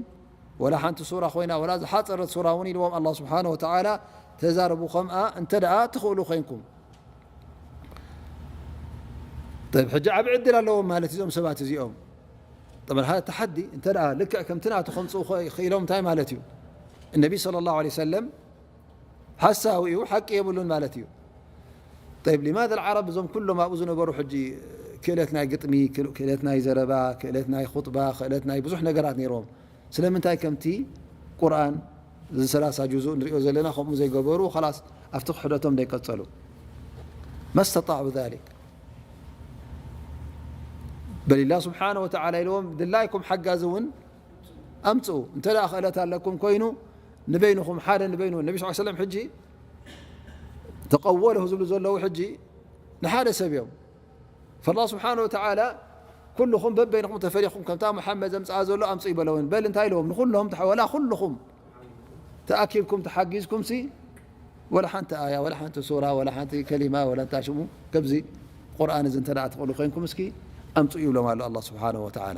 ወላ ሓንቲ ሱራ ኮይና፣ ወላ ዝሓፀረት ሱራ እውን ኢልዎም ኣላህ ስብሓነሁ ወተዓላ፣ ተዛረቡ ከምኣ እንተ ደኣ ትኽእሉ ኮይንኩም። ጠይብ፣ ሕጂ ዓቢ ዕድል ኣለዎም ማለት እዞም ሰባት እዚኦም። ጠብዓን፣ ሃ-፣ ተሓዲ እንተ ደኣ ልክዕ ከምቲ ናቱ ከምጽኡ ኸ-፣ ክኢሎም እንታይ ማለት እዩ? እነቢ ሰለላሁ ዐለይሂ ወሰለም ሓሳዊ እዩ፣ ሓቂ የብሉን ማለት እዩ። ጠይብ፣ ሊማዛ ኣልዓረብ እዞም ኩሎም ኣብኡ ዝነበሩ ሕጂ ክእለት ናይ ግጥሚ፣ ክል-፣ ክእለት ናይ ዘረባ፣ ክእለት ናይ ኹጥባ፣ ክእለት ናይ ብዙሕ ነገራት ነይርዎም። ስለምንታይ ከምቲ ቁርኣን እዚ ሰላሳ ጁዙእ ንሪኦ ዘለና ከምኡ ዘይገበሩ፣ ኸላስ ኣብቲ ክሕደቶም ደይቀጸሉ? መስተጣዑ ዛሊክ። በሊላህ ስብሓነ ወተዓላ ኢልዎም፣ ድላይኩም ሓጋዚ እውን ኣምጽኡ። እንተ ደኣ ክእለት ኣለኩም ኮይኑ፣ ንበይንኹም ሓደ ንበይኑ፣ ነቢ ስ ሰለም ሕጂ ተቀወለሁ ዝብሉ ዘለዉ ሕጂ ንሓደ ሰብ እዮም። ፈላህ ስብሓነ ወተዓላ፣ ኩልኹም በበይንኹም ተፈሊኹም ከምታ መሓመድ ዘምጽኣ ዘሎ ኣምጽኡ ይበለውን። በል እንታይ ኢለዎም? ንኹሎም ተሓ-፣ ወላ ኩልኹም ተኣኪብኩም ተሓጊዝኩምሲ፣ ወላ ሓንቲ ኣያ፣ ወላ ሓንቲ ሱራ፣ ወላ ሓንቲ ከሊማ፣ ወላ እንታይ ሽሙ፣ ከምዚ ቁርኣን እዚ እንተ ደኣ ትኽእሉ ኮይንኩም እስኪ ኣምጽኡ ይብሎም ኣሎ ኣላህ ስብሓነሁ ወተዓላ።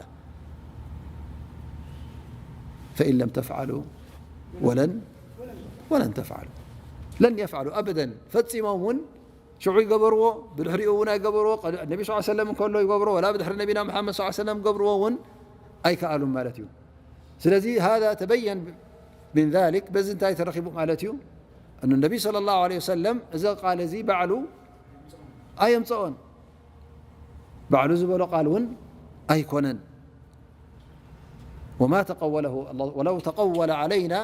ፈኢን ለም ተፍዓሉ ወለን ወለን ተፍዓሉ ለን የፍዓሉ ኣበደን ፈጺሞም እውን ሽዑ ይገበርዎ ብድሕሪኡ እውን ኣይገበርዎ ነቢ ስ ሰለም እንከሎ ይገብሮ ወላ ብድሕሪ ነቢና መሓመድ ስ ሰለም ገብርዎ እውን ኣይከኣሉም ማለት እዩ። ስለዚ ሃذا ተበየን ምን ذلك በዚ እንታይ ተረኺቡ ማለት እዩ። እኑ ነቢ صلى الله عليه وسلم እዚ ቃል እዚ ባዕሉ ኣየምፀኦን ባዕሉ ዝበሎ ቃል እውን ኣይኮነን። وما تقوله الله ولو تقول علينا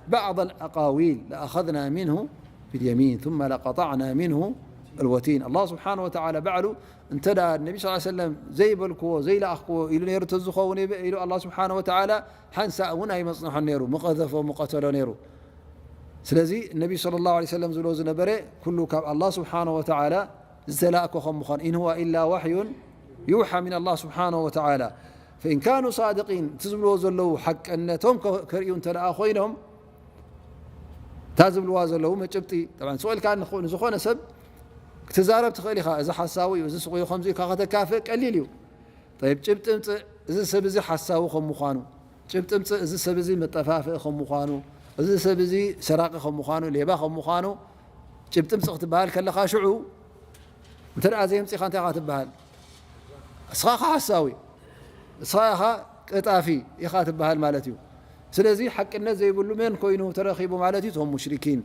بعض الأقاويل لأخذنا منه باليمين ثم لقطعنا منه الوتين. الله سبحانه وتعالى ባዕሉ እንተ ደኣ ነቢ ስ ሰለም ዘይበልክዎ ዘይለኣኽክዎ ኢሉ ነይሩ ተዝኸውን ኢሉ ኣላ ስብሓን ወተዓላ ሓንሳእ እውን ኣይመፅንሖን ነይሩ ምቐዘፎ ምቐተሎ ነይሩ። ስለዚ ነቢ صلى الله عليه وسلم ዝብሎ ዝነበረ ኩሉ ካብ ኣላ ስብሓን ወተዓላ ዝተላእኮ ከም ምዃን إن هو إلا وحي يوحى من الله سبحانه وتعالى فإن كانوا صادقين እቲ ዝብልዎ ዘለዉ ሓቀነቶም ከርእዩ እንተ ደኣ ኮይኖም እታ ዝብልዋ ዘለዉ መጭብጢ ስቕ ኢልካ ንዝኾነ ሰብ ክትዛረብ ትኽእል ኢኻ። እዚ ሓሳዊ እዩ፣ እዚ ስቕ ኢሉ ከምዚ ኢልካ ከተካፍእ ቀሊል እዩ። ጠይብ ጭብጢ ምፅእ፣ እዚ ሰብ እዚ ሓሳዊ ከም ምዃኑ፣ ጭብጢ ምፅእ፣ እዚ ሰብ እዚ መጠፋፍኢ ከም ምዃኑ፣ እዚ ሰብ እዚ ሰራቂ ከም ምዃኑ፣ ሌባ ከም ምዃኑ ጭብጢ ምፅእ ክትበሃል ከለኻ ሽዑ እንተ ደኣ ዘየምፂኻ እንታይ ኢኻ ትበሃል? እስኻ ኢኻ ሓሳዊ፣ እስኻ ኢኻ ቀጣፊ ኢኻ ትበሃል ማለት እዩ። ስለዚ ሓቅነት ዘይብሉ መን ኮይኑ ተረኺቡ ማለት እዩ? እቶም ሙሽሪኪን፣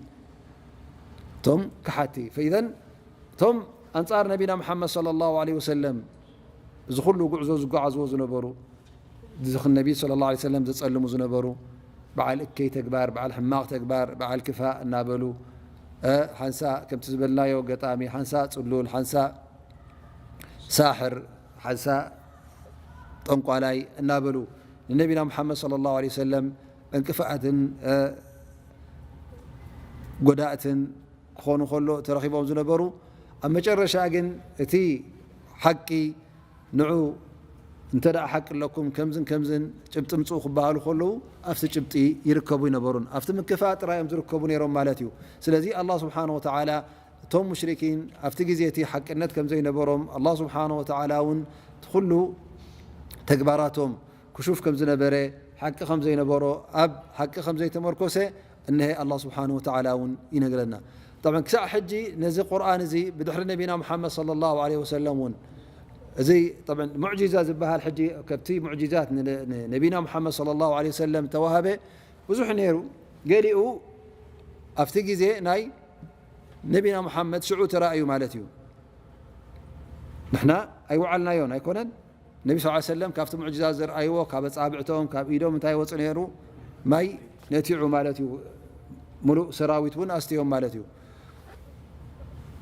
እቶም ከሓቲ። ፈኢዘን እቶም ኣንጻር ነቢና መሓመድ صلى الله عليه وسلم እዚ ኩሉ ጉዕዞ ዝጓዓዝዎ ዝነበሩ፣ እዚ ነቢ صلى الله عليه وسلم ዘጸልሙ ዝነበሩ፣ በዓል እከይ ተግባር፣ በዓል ሕማቕ ተግባር፣ በዓል ክፋእ እናበሉ፣ እ፣ ሓንሳእ ከምቲ ዝበልናዮ ገጣሚ፣ ሓንሳእ ጽሉል፣ ሓንሳእ ሳሕር፣ ሓንሳእ ጠንቋላይ እናበሉ ንነቢና መሓመድ صلى الله عليه وسلم ዕንቅፋትን፣ እ፣ ጎዳእትን ክኾኑ ከሎ ተረኺቦም ዝነበሩ፣ ኣብ መጨረሻ ግን እቲ ሓቂ ንዑ እንተ ደኣ ሓቂ ኣለኩም ከምዝን ከምዝን ጭብጢ ምጽኡ ክበሃሉ ከለዉ ኣብቲ ጭብጢ ይርከቡ ይነበሩን ኣብቲ ምክፋእ ጥራይ እዮም ዝርከቡ ነይሮም ማለት እዩ። ስለዚ ኣላህ ስብሓነ ወተዓላ እቶም ሙሽሪኪን ኣብቲ ግዜ እቲ ሓቅነት ከም ዘይነበሮም ኣላህ ስብሓነ ወተዓላ እውን እቲ ኩሉ ተግባራቶም ክሹፍ ከም ዝነበረ ሓቂ ከም ዘይነበሮ ኣብ ሓቂ ከም ዘይተመርኮሰ እነሀ ኣላህ ስብሓነ ወተዓላ እውን ይነግረና። ጠብዓን ክሳዕ ሕጂ ነዚ ቁርኣን እዚ ብድሕሪ ነቢና ሙሓመድ ሰለላሁ ዐለይሂ ወሰለም እውን እዚ ጠብዓን ሙዕጂዛ ዝበሃል ሕጂ ከብቲ ሙዕጂዛት ን-፣ ን-፣ ነቢና ሙሓመድ ሰለላሁ ዐለይሂ ወሰለም ተዋሃበ ብዙሕ ነይሩ። ገሊኡ ኣብቲ ግዜ ናይ ነቢና ሙሓመድ ሽዑ ተራእዩ ማለት እዩ። ንሕና ኣይወዓልናዮን ኣይኮነን። ነቢ ስ ሰለም ካብቲ ሙዕጅዛት ዘርኣይዎ ካብ ኣጻብዕቶም ካብ ኢዶም እንታይ ወፁ ነይሩ? ማይ ነቲዑ ማለት እዩ። ሙሉእ ሰራዊት እውን ኣስትዮም ማለት እዩ።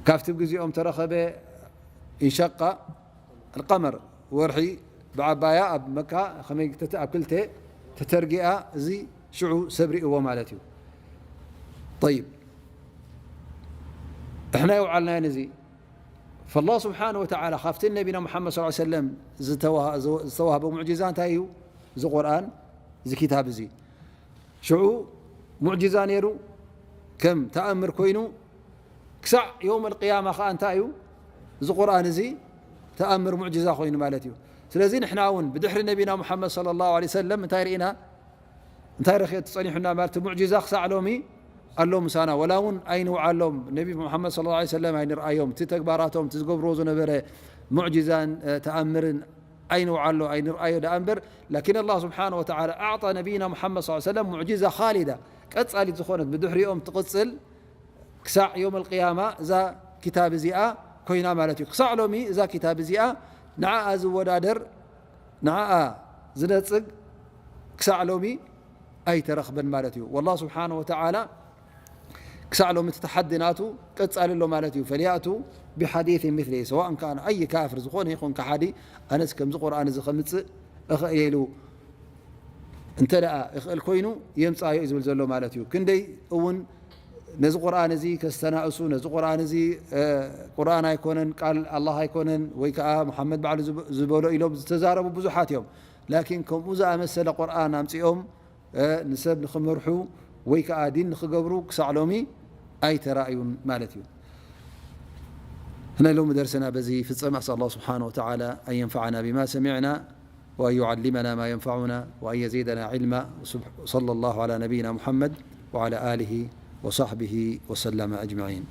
ካብቲ ግዜኦም ተረኸበ። እንሸቃ ኣልቀመር፣ ወርሒ ብዓባያ ኣብ መካ ከመይ ተተ-፣ ኣብ ክልተ ተተርጊኣ፣ እዚ ሽዑ ሰብሪእዎ ማለት እዩ። ጠይብ፣ እሕና የውዓልናዮን እዚ ፈላህ ስብሓን ወተዓላ ካብቲ ነቢና ሙሓመድ ስ ሰለም ዝተዋ-፣ ዝተዋህበ ሙዕጂዛ እንታይ እዩ? እዚ ቁርኣን፣ እዚ ኪታብ እዚ። ሽዑ ሙዕጅዛ ነይሩ፣ ከም ተኣምር ኮይኑ፣ ክሳዕ የውም ኣልቅያማ ኸዓ እንታይ እዩ? እዚ ቁርኣን እዚ ተኣምር ሙዕጅዛ ኮይኑ ማለት እዩ። ስለዚ ንሕና እውን ብድሕሪ ነቢና ሙሓመድ ሰለላሁ ዐለይሂ ወሰለም እንታይ ርኢና? እንታይ ረኺ-፣ ተጸኒሑና ማለት እቲ ሙዕጅዛ ክሳዕ ሎሚ ኣሎ ምሳና። ወላ እውን ኣይንውዓሎም፣ ነቢ ሙሓመድ ሰለላሁ ዐለይሂ ወሰለም ኣይንርኣዮም፣ እቲ ተግባራቶም፣ እቲ ዝገብርዎ ዝነበረ ሙዕጅዛን፣ እ፣ ተኣምርን ኣይንውዓሎ ኣይንርኣዮ ደኣ እምበር፣ ላኪን ኣላህ ስብሓነ ወተዓላ ኣዕጣ ነቢይና ሙሓመድ ሰለላሁ ዐለይሂ ወሰለም ሙዕጂዛ ኻሊዳ፣ ቀጻሊት ዝኾነት ብድሕሪኦም ትቕጽል ክሳዕ ዮም ኣልቅያማ እዛ ኪታብ እዚኣ ኮይና ማለት እዩ። ክሳዕ ሎሚ እዛ ኪታብ እዚኣ ንዓኣ ዝወዳደር፣ ንዓኣ ዝነጽግ ክሳዕ ሎሚ ኣይተረኽበን ማለት እዩ። ወላህ ስብሓነ ወተዓላ ክሳዕ ሎሚ እቲ ተሓዲ ናቱ ቀጻሊ ኣሎ ማለት እዩ። ፈልያእቱ ብሓዲስ ሚስሊ፣ ሰዋእ ከኣነ ኣይ ካፍር ዝኾነ ይኹን ከሓዲ፣ ኣነስ ከምዚ ቁርኣን እዚ ከምጽእ እኽእል ኢሉ እንተ ደኣ ይኽእል ኮይኑ የምጻዮ እዩ ዝብል ዘሎ ማለት እዩ። ክንደይ እውን ነዚ ቁርኣን እዚ ከስተናእሱ፣ ነዚ ቁርኣን እዚ፣ እ፣ ቁርኣን ኣይኮነን፣ ቃል ኣላህ ኣይኮነን፣ ወይ ከኣ መሓመድ ባዕሉ ዝብ-፣ ዝበሎ ኢሎም ዝተዛረቡ ብዙሓት እዮም። ላኪን ከምኡ ዝኣመሰለ ቁርኣን ኣምጺኦም እ፣ ንሰብ ንኽመርሑ ወይ ከኣ ዲን ንኽገብሩ ክሳዕ ሎሚ ኣይተራእዩን ማለት እዩ። ናይ ሎሚ ደርስና በዚ ይፍጸም። ኣስኣል ኣላህ ስብሓነ ወተዓላ ኣን የንፈዓና ቢማ ሰሚዕና وأن يعلمنا ما ينفعنا وأن يزيدنا علما. صلى الله على نبينا محمد وعلى آله وصحبه وسلم أجمعين.